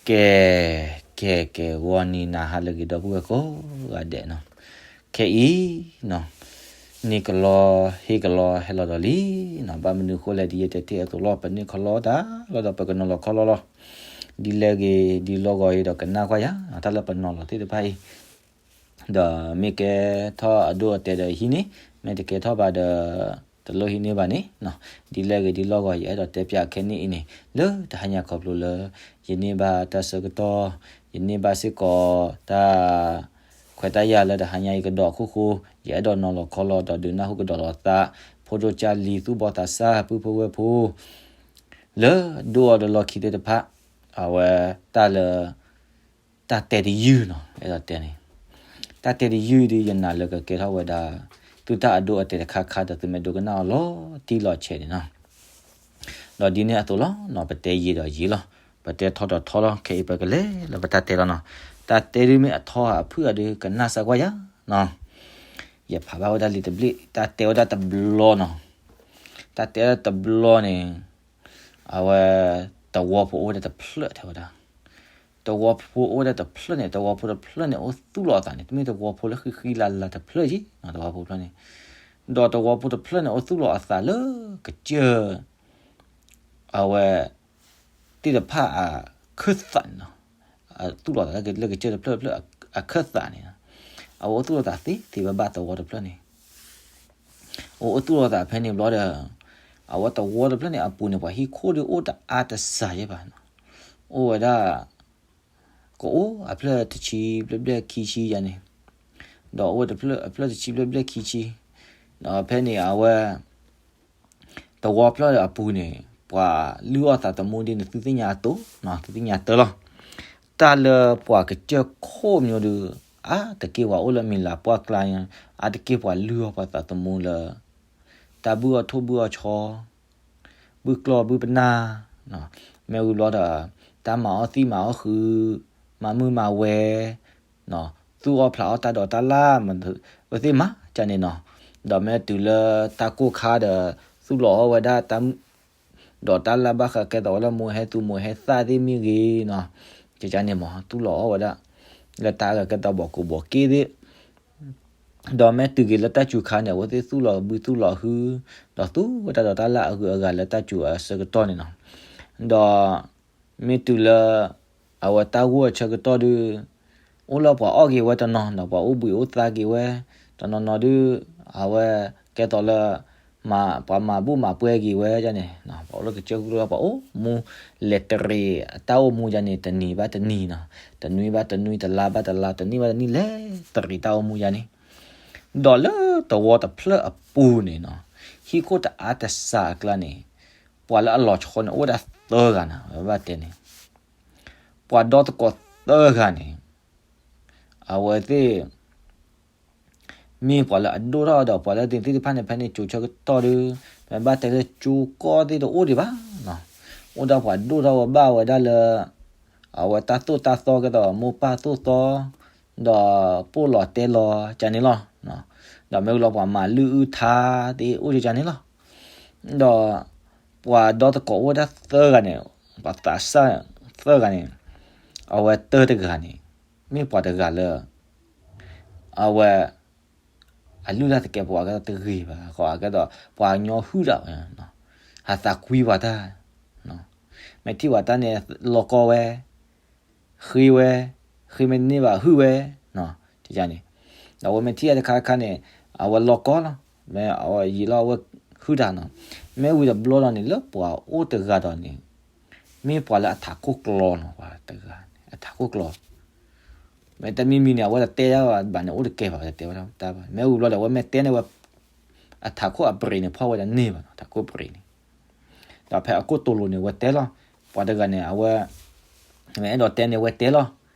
ကဲ, ကဲ ကဲ ဂီၤနံၤနၤဟါလၢအဂ့ၤ ဒီပုၢ်ဝဲၢ်ကိးဂၤဒဲးနီၤ, ခဲအံၤနီၤ, န့ၢ်ကလီဟ့ၣ်ကလီဟဲလီၤဒီးလံနီၤ, ဘၣ်မနုၤဃိလဲၣ် ဒ်ယတဲတ့ၢ်အသိးလီၤ, ပန့ၢ်ကလီတၢ်လီၤဒီး ပကနီၤလီၤခီလီၤလီၤ, ဒ်လဲၣ်ဂ့ၤဒ်လီၢ်ဂီၤအံၤဒီး ကနၣ်ကွၢ်ယၤ တၢ်လၢပနီၤလီၤသ့ၣ်တဖၣ်အံၤ ဒီးမ့ၢ်ကဲထီၣ်အဒိအတဲာ်ဒီးဟံးန့ၢ်, မ့ၢ်တကဲထီၣ်ဘၣ်ဒီး တလိၣ်ဟံးန့ၢ်ဘၣ်န့ၣ်နီၤ, ဒ်လဲၣ်ဂ့ၤဒ်လီၢ်ဂီၤ ယအဲၣ်ဒိးတဲပၠးခဲန့ၣ်အံၤန့ၣ်, လၢတဟါညါခီဖျိလၢ ယန့ၢ်ဘၣ်တၢ်ဆၢကတီၢ်, ယန့ၢ်ဘၣ်စ့ၢ်ကီးတၢ်ခွဲးတၢ်ယာ်လၢတဟါညါအံၤကဒီးအခိၣ်ဃိ, ယအဲၣ်ဒိးနီၤလီၤခီလီၤဒီးဒုးနၢ်ဟူကဒီးလီၤသး, ဖိဒိၣ်ကၢ်လံၤသူၣ်ဘီၣ်သးစၢ် ပုၢ်ဖိဝဲၢ်ဖိ လၢဒိၣ်အီၤဒီးလီၢ်ခံသ့ၣ်တဖၣ်, အဝဲတၢ်လၢ တၢ်တဲတယုၢ်နီၤ, အဲၣ်ဒိးတဲန့ၣ်, တၢ်တဲတယုၢ်ဒ်ယနာ်လၢကကဲထီၣ်ဝဲဒၣ် သုတၢ်အဒိအတဲာ်တခါခါဒီး သုမ့ၢ်ဒိကနၣ်အီၤလီၤတံၢ်လီၤဆဲးန့ၣ်နီၤ, ဒီးဒ်န့ၣ်အသိးလီၤနီၤ, ပတဲယံာ်ဒီးယံာ်လီၤ, ပတဲထီဒီးထီလီၤ, ခဲအံၤပကလဲၤလၢပတၢ်တဲလီၤနီၤ, တၢ်တဲဒ်မ့ၢ်အထီအဖုၣ်အဒုး ကနၣ်စၢ်ကွၢ်ယၤနီၤ, ယဖးဘၣ်ဝဲဒၣ်လံာ်တဘျ့ၣ်, တၢ်တဲဝဲဒၣ်တဘျီနီၤ, တၢ်တဲဝဲဒၣ်တဘျီန့ၣ် အဝဲ သဝီဖိအိၣ်ဝဲဒၣ်တဖျၢၣ်ထဲဝဲဒၣ်, သဝီဖိအိၣ်ဝဲဒၣ်တဖျၢၣ်န့ၣ်, သဝီဖိတဖျၢၣ်န့ၣ် အိၣ်သူၣ်လီၤအသးန့ၣ်, တမ့ၢ်သဝီဖိလၢဃံဃံလၤလၤတဖျၢၣ်ယံၤ, သဝီဖိတဖျၢၣ်န့ၣ်, ဒီးသဝီဖိတဖျၢၣ်န့ၣ် အိၣ်သူၣ်လီၤအသးလၢကစၢၢ် အဝဲ သ့ၣ်တဖၣ်အခၢၣ်သးန့ၣ်နီၤ, သူၣ်လီၤသးလၢကစၢၢ်တဖျၢၣ်တဖျၢၣ်အခၢၣ်သးန့ၣ်, အဝဲအိၣ်သူၣ်လီၤသးသ့သ့ဘၣ်ဘၣ်သဝီတဖျၢၣ်န့ၣ် အိၣ်အိၣ်သူၣ်လီၤသးဖဲန့ၣ်ဘျီဒီး အဝဲသဝီတဖျၢၣ်န့ၣ်အပူၤန့ၣ် ပှၤဟံၣ်ခိၣ်ဒုးအိၣ်တအါတစှၤယဲၢ်ဘၣ်နီၤ, အိၣ်ဝဲဒၣ် ကအိၣ်အဖျၢၣ်တဆံဘျဲၣ်ဘျဲၣ်ခံဆံယါန့ၣ်, ဒီးအိၣ်ဝဲတဖျၢၣ်အဖျၢၣ်တဆံဘျဲၣ်ဘျဲၣ်ခံဆံ, ဒီးဖဲန့ၣ်အဝဲ သဝီဖျၢၣ်အပူၤန့ၣ် ပှၤလုၢ်အီၣ်သးသမူဒ်န့ၣ် သုသ့ၣ်ညါအသိးနီၤ, သုသ့ၣ်ညါတၢ်လီၤ. တၢ်လၢပှၤကစၢၢ်ခိၣ်မၠိဒုး အါတက့ၢ်ပှၤအိၣ်လၢမံၤလၤပှၢ်ကျါ, အါတက့ၢ်ပှၤလုၢ်အီၣ်ပှၤသးသမူလၢ တၢ်ဘုၣ်အီၣ်ထိၣ်ဘုၣ်အီၣ်ဆီ, ဘုၣ်ကျီၢ်ဘုၣ်ပနၢ်, မ့ၢ်ဝံၤဘျီဒီး တၢ်မၤအီၣ်သံၣ်မၤအီၣ်ဃု, မၤမုၢ်မၤဝဲ သူၣ်အီၣ်ဖျးအီၣ်တၢ်ဒိးတၢ်လၣ်မၤ, အဝဲသ့ၣ်မၤကန့ၣ်နီၤ, ဒီးမ့ၢ်တုၤလၢတၢ်ကိၢ်ခါဒီး သူၣ်လီၤအီၣ်ဝဲဒၣ်တၢ် ဒီးတၢ်လၢဘၣ်ဃးကဲသိးဝဲလၢမိၢ်ဟဲသူမိၢ်ဟဲသၣ်သ့ၣ်မ့ၢ်ဂ့ၤနီၤ, ကန့ၣ်မ့ၢ် သူၣ်လီၤအီၣ်ဝဲဒၣ် လၢတၢ်အဂၤကဲသိးဘီၣ်ကိးဘီၣ်က့သ့ၣ် ဒီးမ့ၢ်တုၤက့ၤလၢတၢ်စူၤခါန့ၣ် အဝဲသ့ၣ်သူၣ်လီၤဘုသူၣ်လီၤဟု, ဒီးသူဝဲတၢ်ဒိးတၢ်လၣ်အဂုၤအဂၤလၢတၢ်စူၤအဆၢကတီၢ်န့ၣ်နီၤ, ဒီး မ့ၢ်တုၤလၢ အဝဲတၢ်ဂိၢ်အဆၢကတီၢ်ဒုး အိၣ်လၢပှၤအီၣ်က့ၤဝဲတနီၤ ဒီးပှၤအိၣ်ဘှံးအိၣ်သါက့ၤဝဲ, တနီၤနီၤဒုး အဝဲကဲသိးလၢ ပှၤမၤဘူၣ်မၤပှဲၤက့ၤဝဲဒ်န့ၣ်, ပှၤအိၣ်လၢကစၢၢ်ခိၣ်လၢပှၤအိၣ်မူ လဲၤတရံးတၢ်အိၣ်မူယါန့ၣ် တနံၤဘၣ်တနံၤနီၤ, တနွံဘၣ်တနွံ တလါဘၣ်တလါ တနံၣ်ဘၣ်တနံၣ် လဲၤတရံးတၢ်အိၣ်မူယါန့ၣ်, ဒီးလၢသဝီတဖျၢၣ်အပူၤန့ၣ်နီၤ, ဟံၣ်ခိၣ်တအါတစှၤအကျါန့ၣ် ပှၤလၢအလီၤဆီန့ၣ် အိၣ်ဝဲဒၣ်သၢဂၤနီၤ, ဘၣ်တဲန့ၣ် ပှၤဒီသကိးသၢဂၤန့ၣ် အဝဲသ့ၣ် မ့ၢ်ပှၤလၢအဒိၣ်ထီၣ်ဒီး ပှၤလၢသ့ၣ်တဖၣ်န့ၣ် ဖဲန့ၣ် ကၠိဆၢကတီၢ်ဒီး ပဘၣ်တဲလၢကၠိကီၢ်သ့ၣ်တအိၣ်ဒံးဘၣ်နီၤ, အိၣ်ဒၣ်ပှၤဒိၣ်ထီၣ်ဝဲဘၣ်ဝဲဒၣ်လၢ အဝဲတၢ်သိၣ်တၢ်သီကဲသိး မိၢ်ပၢ်သိၣ်သီ ဒီးပိၢ်လီၤတဲလီၤကန့ၣ်လီၤ, ဒီးမ့ၢ်ဝံၤလီၤပှၤမၤလုၢ်အုၣ်ထါသ့ၣ်အိၣ်ကန့ၣ်လီၤ, ဒီးပှၤဒီသကိးအိၣ်ဝဲဒၣ်သၢဂၤန့ၣ်, ပှၤသးစၢ်သၢဂၤန့ၣ်, အဝဲတၢတဂၤန့ၣ် မ့ၢ်ပှၤတဂၤလၢ အဝဲ အလုၢ်လၢ်သကဲးပဝးကဲသိးတဂ့ၤဘၣ်, ကဲသိးပှၤကညီဟုၣ်တၢ်ဝဲ, ဟးသးကွံပှၤတၢ်, မ့ၢ်ထံၣ်ပှၤတၢ်န့ၣ် လီၤကီဝဲ, ဃ့ဝဲ, ဃ့မ့ၢ်တန့ၢ်ဘၣ်ဟုၣ်ဝဲ, န့ၣ်, ဒီးအဝဲမ့ၢ်ထံၣ်တၢ်တခါခါန့ၣ် အဝဲလီၤကီလီၤ, မ့ၢ်အဝဲယံာ်လီၤအဝဲဟုၣ်တၢ်နီၤ, မ့ၢ်ဝံၤတဘျီဒီးန့ၣ် လၢပှၤအိၣ်တဂၤဒီးန့ၣ် မ့ၢ်ပှၤလၢအထးခိၣ်ကျီနီၤ, ပှၤတဂၤန့ၣ် အထးခိၣ်ကျီ မ့ၢ်တမံၤမံၤန့ၣ် အဝဲတတဲတၢ်ဘၣ်န့ၣ် အိၣ်တကဲဘၣ် တတဲဝဲဒၣ်တၢ်ဘၣ်, မ့ၢ်ဝံၤဘျီဒီး အဝဲမ့ၢ်တဲန့ၢ်ဝဲ အထးခိၣ်အပြ့းန့ၣ် ဖီၣ်ဝဲဒၣ်န့ၢ်ဘၣ်နီၤ, ထးခိၣ်ပြ့းန့ၣ်, ဒီးဖဲအကိၣ်တိၤလိၤန့ၣ် အဝဲတဲလီၤ, ပှၤတဂၤန့ၣ် အဝဲ မ့ၢ်အဲၣ်ဒိးတဲန့ၢ်ဝဲတဲလီၤ,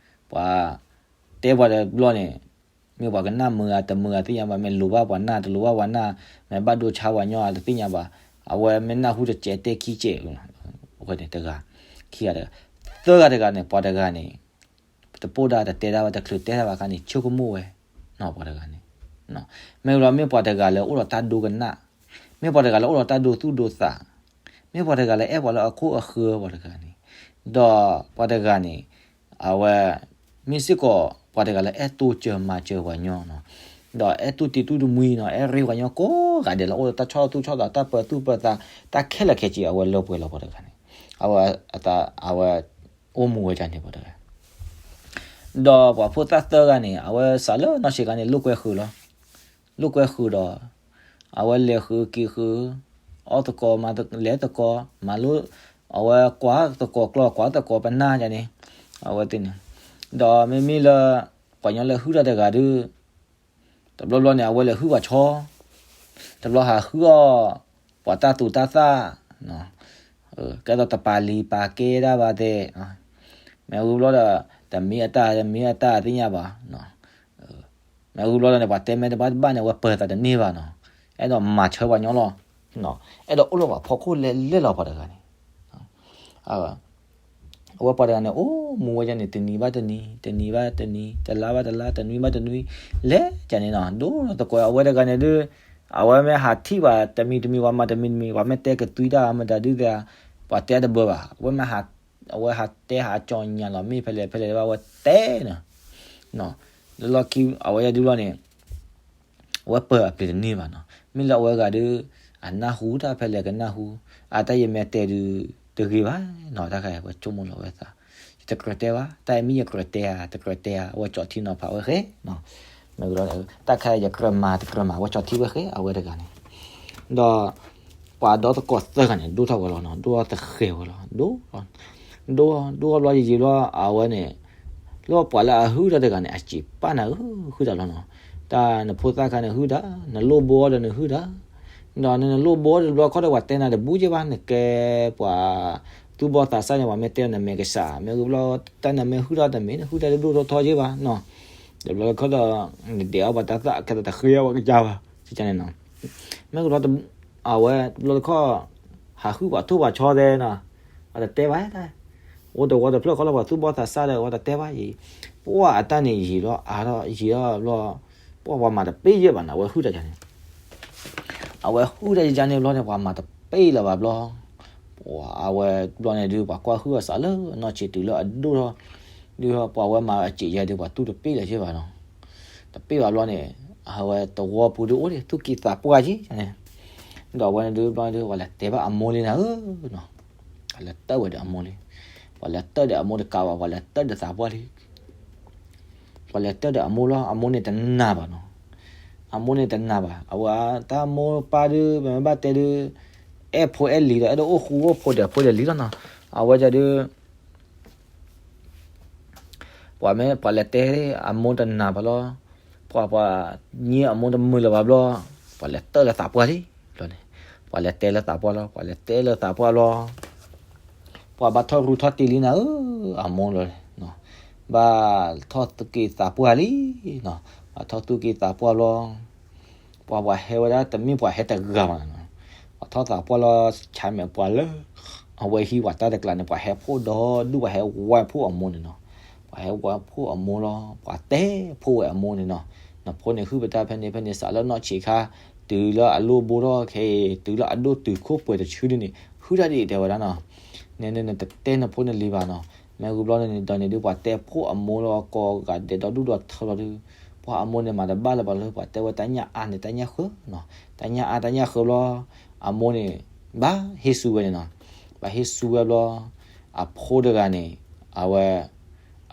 ပှၤ တဲပှၤတဘျီန့ၣ် မ့ၢ်ပှၤကနၣ်မုာ်ဧါတမုာ်ဧါသ့ၣ်ညါဘၣ်, မ့ၢ်လိၤဘၣ်ပှၤနၢ်တလိၤဘၣ်ပှၤနၢ်, မ့ၢ်ဘၣ်ဒိဆါပှၤညီဧါတသ့ၣ်ညါဘၣ်, အဝဲမ့ၢ်နၢ်ဟူတစဲးတဲခံစဲး, အဝဲန့ၣ်တဂၤ, ခံဂၤတဂၤ, သၢဂၤတဂၤန့ၣ် ပှၤတဂၤန့ၣ် တပိၢ်ဒၣ်တတဲတၢ်ဘၣ် တချုးတဲတၢ်ဘၣ်အခါန့ၣ် ဆိကမိၣ်ဝဲ, ပှၤတဂၤန့ၣ်, မ့ၢ်လီၤမ့ၢ်ပှၤတဂၤလၢအိၣ်ဒီးတၢ်ဒိကနၣ်, မ့ၢ်ပှၤတဂၤလၢအိၣ်ဒီးတၢ်ဒိသူၣ်ဒိသး, မ့ၢ်ပှၤတဂၤလၢအဲၣ်ပှၤလၢအခိၣ်အဃၢၤပှၤတဂၤန့ၣ်, ဒီးပှၤတဂၤန့ၣ် အဝဲ မ့ၢ်စ့ၢ်ကီးပှၤတဂၤလၢအဲၣ်တူၢ်စၢၤမၤစၢၤပှၤညီနီၤ, ဒီးအဲၣ်တူၢ်တံၤတူၢ်တမှံနီၤ, အဲၣ်ရ့ပှၤညီကိးဂၤဒဲးလီၤ, အိၣ်ဒီးတၢ်ဆီၣ်သူဆီၣ်သး တၢ်ပၢၤသူၣ်ပၢၤသး တၢ်ခဲလၢာ်ခဲဆ့ အဝဲလၢပှဲၤလီၤပှၤတဂၤန့ၣ်, အဝဲ အဝဲ အိၣ်မူဝဲဒ်န့ၣ်ပှၤတဂၤ ဒီးပှၤဖိသၣ်သၢဂၤန့ၣ် အဝဲစးလၢနီၢ်ဆံးခါန့ၣ် လိာ်ကွဲဃုာ်လီၤ. လိာ်ကွဲဃုာ်ဒီး အဝဲလဲၤဃုာ်က့ၤဃုာ်, အီၣ်သကိးမၤလဲၤသကိး မၤလိ, အဝဲကွၢ်သကိးကျီၢ် ကွၢ်သကိးပနၢ်ဒ်န့ၣ်, အဝဲသ့ၣ်န့ၣ်, ဒီးမ့မ့ၢ်လၢ ပှၤညီလၢဟုၣ်တၢ်တဂၤဒီး တဘျီဘျီန့ၣ် အဝဲလဲၤဟုၣ်ပှၤဆီ, တဘျီဟးဟုၣ်အီၣ် ပှၤတၢ်သူၣ်တၢ်သၣ်, ကဲသိးတပာ်လံာ်ပာ်ကဲဒၣ်ဘၣ်သ့ၣ်, မ့ၢ်ဝံၤဘျီဒီး တမ့ၢ်အတၢ် တမ့ၢ်အတၢ်သ့ၣ်ညါဘၣ်, မ့ၢ်ဝံၤဘျီဒီးန့ၣ် ပှၤတဲမ့ၢ်တဘၣ်တဘၣ်န့ၣ် အဝဲပၢၤသးတန့ၢ်ဘၣ်နီၤ, အဲၣ်ဒိးမၤဆၢပှၤညီလီၤ, အဲၣ်ဒိးအိၣ်လၢပှၤဖီခိၣ်လဲၤလဲၤလီၤပှၤတဂၤန့ၣ် အဝဲပှၤတဂၤန့ၣ် အိၣ်မူဝဲဒ်န့ၣ် တနံၤဘၣ်တနံၤ တနံၤဘၣ်တနံၤ တလါဘၣ်တလါ တနွံဘၣ်တနွံ လဲၤဒ်န့ၣ်နီၤ, ဒိၣ်ထီၣ်သကိး အဝဲတဂၤန့ၣ်ဒီး အဝဲမ့ၢ်ဟးထံၣ်ပှၤတမံၤတမံၤ ပှၤမၤတမံၤတမံၤ ပှၤမ့ၢ်တဲကသွံတၢ်မတၤဒုးသ့ၣ်, ပှၤတဲတဘၢဘၣ်, အဝဲမ့ၢ်ဟး, အဝဲဟးတဲဟးကၠီညါလီၤ မ့ၢ်ဖဲလဲၣ်ဖဲလဲၣ်ဘၣ် အဝဲတဲနီၤ, လၢလီၢ်ခံ အဝဲယၤဒုးဘျီန့ၣ် အဝဲပၢၤအပျ့ၤတန့ၢ်ဘၣ်နီၤ, မ့ၢ်လၢအဝဲဂၤဒီး အနၢ်ဟူတၢ်ဖဲလဲၣ်ကနၢ်ဟူ, အတၢ်ယမဲာ်တဲဒုး တဂ့ၤဘၣ်နီၤ, တၢ်ခါအံၤ အဝဲဆိကမိၣ်လီၤအဝဲသး, ယတကြၢးတဲဘၣ်, တၢ်အံၤမ့ၢ်ယကြၢးတဲဧါ တကြၢးတဲဧါ အဝဲကၠီထံနီၤဖးဝဲဃဲနီၤ, မ့ၢ်ဝံၤဒီး တၢ်ခါအံၤယကြၢးမၤတကြၢးမၤ အဝဲကၠီထံဝဲဃဲ အဝဲတဂၤန့ၣ်, ဒီး ပှၤဒီသကိးသၢဂၤန့ၣ် ဒိၣ်ထီၣ်ဝဲလီၤနီၤ, ဒိၣ်ထီၣ်သဃဲၤဝဲလီၤ, ဒိၣ်, ဒိၣ်, ဒိၣ်ထီၣ်ဘျီယံာ်ယံာ်ဘျီ အဝဲန့ၣ် လၢပှၤလၢအဟုၣ်တၢ်တဂၤန့ၣ် အစံးပာ်နၤဧၢ ဟုၣ်တၢ်လီၤနီၤ, တၢ်နဖိသၣ်ခါန့ၣ်ဟုၣ်တၢ် နလိၣ်ဘိဒီးနဟုၣ်တၢ်, ဒီးနနလိၣ်ဘိတဘျီခီဒီး ပှၤတဲနၤတဘူးက့ဘၣ် နကဲပှၤသူၣ်ဘီၣ်သးစၢ်န့ၣ် ပှၤမ့ၢ်တဲနမဲာ်ကစၢ် မ့ၢ်ဂ့ၤဘျီ တၢ်နမ့ၢ်ဟုၣ်တၢ်တမ့ၢ် နဟုၣ်တၢ်တဒိၣ်ထီၣ်ထီက့ဘၣ်နီၤ, တဘျီခီဒီး နဒဲးအီၣ်ပှၤတၢ်သၣ် ကဲသိးတဃ့အီၣ်ဝဲကစၢ်ဘၣ် ကန့ၣ်နီၤ, မ့ၢ်ဂ့ၤဘျီ အဝဲတဘျီတခီၣ် ဟးဟုၣ်ပှၤထိၣ်ပှၤဆီသ့နီၤ, ပှၤတတဲဘၣ်, အိၣ်တဝီတဖျၢၣ်ဃီလၢပှၤသူၣ်ဘီၣ်သးစၢ်ဒီး ပှၤတတဲဘၣ်အံၤ, ပှၤအတၢ်န့ၣ်ယံာ်လီၤအါထီၣ်ယံာ်ထီၣ်ဘျီ, ပှၤပှၤမၤတပ့ၢ်ယဲၢ်ဘၣ်နီၤ အဝဲဟုၣ်တၢ်ယၤန့ၣ်, အဝဲဟုၣ်တၢ်ယၤန့ၣ်ဘျီန့ၣ် ပှၤမၤတပ့ၢ်လၢၤဘၣ်ဘျီ အဝဲဘျီန့ၣ်ဒုး ပှၤကွၢ်ဟုၣ်အီၤစးလၢနီၢ်ဆံးတုၤလၢအဒိၣ်ထီၣ်, ဒုးပှၤဝဲမၤအစံးယဲၢ်ဒုး ပှၤတူၢ်တပ့ၢ်လၢၤယဲၢ်ဘၣ်နီၤ, တပ့ၢ်ဘၣ်ဘျီန့ၣ်, အဝဲသဝီပူၤဒုးအိၣ်ဒံး သူၣ်က့သးပှၢ်က့န့ၣ်, ဒီးအဝဲန့ၣ်ဒုးဘျီန့ၣ်ဒုး ပှၤလဲၤတဲဘၣ်အမိၢ်လံနၤဧၢနီၤ, ပှၤလဲၤတၢၢ်ဝဲဒီးအမိၢ်လံ, ပှၤလဲၤတၢၢ်ဒီးအမိၢ်တကးဘၣ် ပှၤလဲၤတၢၢ်ဒီးသးပှၢ်လံ ပှၤလဲၤတၢၢ်ဒီးအမိၢ်လီၤ အမိၢ်န့ၣ်တနာ်ဘၣ်နီၤ, အမိၢ်န့ၣ်တနာ်ဘၣ် အဝဲတၢ်မိၢ်ပၢ်ဒုး ပမ့ၢ်ဘၣ်တဲဒုး, အဲၣ်ဖိအဲၣ်လံၤဒီး အဲၣ်ဒိးအိၣ်ဃူအိၣ်ဖိးဒီးဖိးဒီးလံၤလီၤနီၤ, အဝဲဒၣ်ဒုး ပှၤမ့ၢ်ပှၤလဲၤတဲအမိၢ်တနာ်ဘၣ်လီၤ, ပှၤပှၤညံအမိၢ်တမုာ်လၢၤဘၣ်ဘျီ, ပှၤလဲၤတၢၢ်လၢသးပှၢ်လံ, ဘျီန့ၣ်, ပှၤလဲၤတဲလၢသးပှၢ်လီၤ ပှၤလဲၤတဲလၢသးပှၢ်လီၤ ပှၤဘၣ်ထီၣ်ရူထီၣ်တ့ၢ်လံနၤဧၢ, အမိၢ်လီၤ, ဘၣ်ထီၣ်သူၣ်က့သးပှၢ်လံ, ဘၣ်ထီၣ်သူၣ်က့သးပှၢ်လီၤ, ပှၤပှၤဟဲဝဲဒၣ်တမ့ၢ်ပှၤဟဲတဂၤဘၣ်နီၤ, ပှၤထီၣ်သးပှၢ်လီၤ ဆါမဲာ်ပှၤလၢ အဝဲဟံးပှၤတၢ်တကျးန့ၣ် ပှၤဟဲဖှိၣ်ဒီဒူၣ် ပှၤဟဲဝါဖှိၣ်အမိၢ်န့ၣ်နီၤ, ပှၤဟဲဝါဖှိၣ်အမိၢ်လီၤ ပှၤတဲဖှိၣ်ဝဲအမိၢ်န့ၣ်နီၤ, နဖိန့ၣ်ဟုၣ်ပတၢ်ဖဲန့ၣ်ဖဲန့ၣ် စးလၢနီၢ်ဆံးခါ တုၤလၢအလိၣ်ဘိထီၣ်ခဲအံၤ တုၤလၢအဒိၣ်တုာ်ခိၣ်ပှဲၤတဆူန့ၣ်န့ၣ် ဟုၣ်တၢ်ဒ်အံၤတဲဝဲဒၣ်နီၤ, နနနတတဲနဖိန့ၣ်လံဘၣ်နီၤ, မ့ၢ်ဂ့ၤဘျီန့ၣ်ဒီးန့ၣ်ဒုး ပှၤတဲဖှိၣ်အမိၢ်လီၤ ကိးဂၤဒဲးဒီဒူၣ်ဒီထၢလီၤဒုး, ပှၤအမိၢ်န့ၣ်မၤတဘၣ်လၢၤဘၣ်လၢ ပှၤတဲဝဲတၢ်ညၣ်အါန့ၣ် တၢ်ညၣ်ဃၢနီၤ, တၢ်ညၣ်အါတၢ်ညၣ်ဃၢဘျီ အမိၢ်န့ၣ် ဘၣ်ဟ့ၣ်ဆူဝဲန့ၣ်နီၤ, ဘၣ်ဟ့ၣ်ဆူဝဲဘျီ အဖိတဂၤန့ၣ် အဝဲ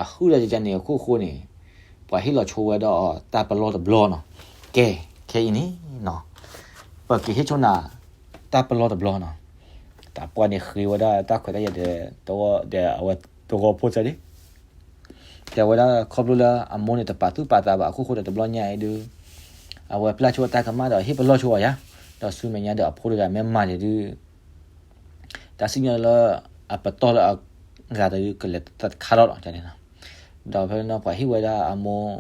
အဟုၣ်ဒီးယန့ၣ်အခိၣ်ဃိန့ၣ် ပှၤဟ့ၣ်လီၤဆိဝဲဒၣ်အီၤတၢ်ပလီၢ်တဘျီနီၤ, ကဲ ခဲအံၤန့ၣ်နီၤ ပကဟ့ၣ်ဆိနၤ တၢ်ပလီၢ်တဘျီနီၤ, သးပှၢ်န့ၣ်ဃ့ဝဲဒၣ်တၢ်ခွဲးတၢ်ယာ်ဒီး ဒီးအဝဲသဝီဖိစၢ်ဒၣ် တဲဝဲဒၣ်ခီဖျိလၢအမိၢ်န့ၣ်တပာ်သူၣ်ပာ်သးဘၣ်အခိၣ်ဃိဒီးတဘျီညါအံၤဒုး အဝဲပျၢ်ဆိအတၢ်ကမၣ်ဒီးဟ့ၣ်ပလီၢ်ဆိအီၤယါ, ဒီးဆူမဲာ်ညါဒီးအဖိတဂၤမ့ၢ်မၤန့ၣ်ဒုး တၢ်စံၣ်ညီၣ်လၢအပတီၢ်လၢအဂၤတဒုး ကလဲၤတခါထီၣ်လီၤန့ၣ်နီၤ, ဒီးဖဲန့ၣ်ပှၤဟ့ၣ်ဝဲဒၣ်အမိၢ်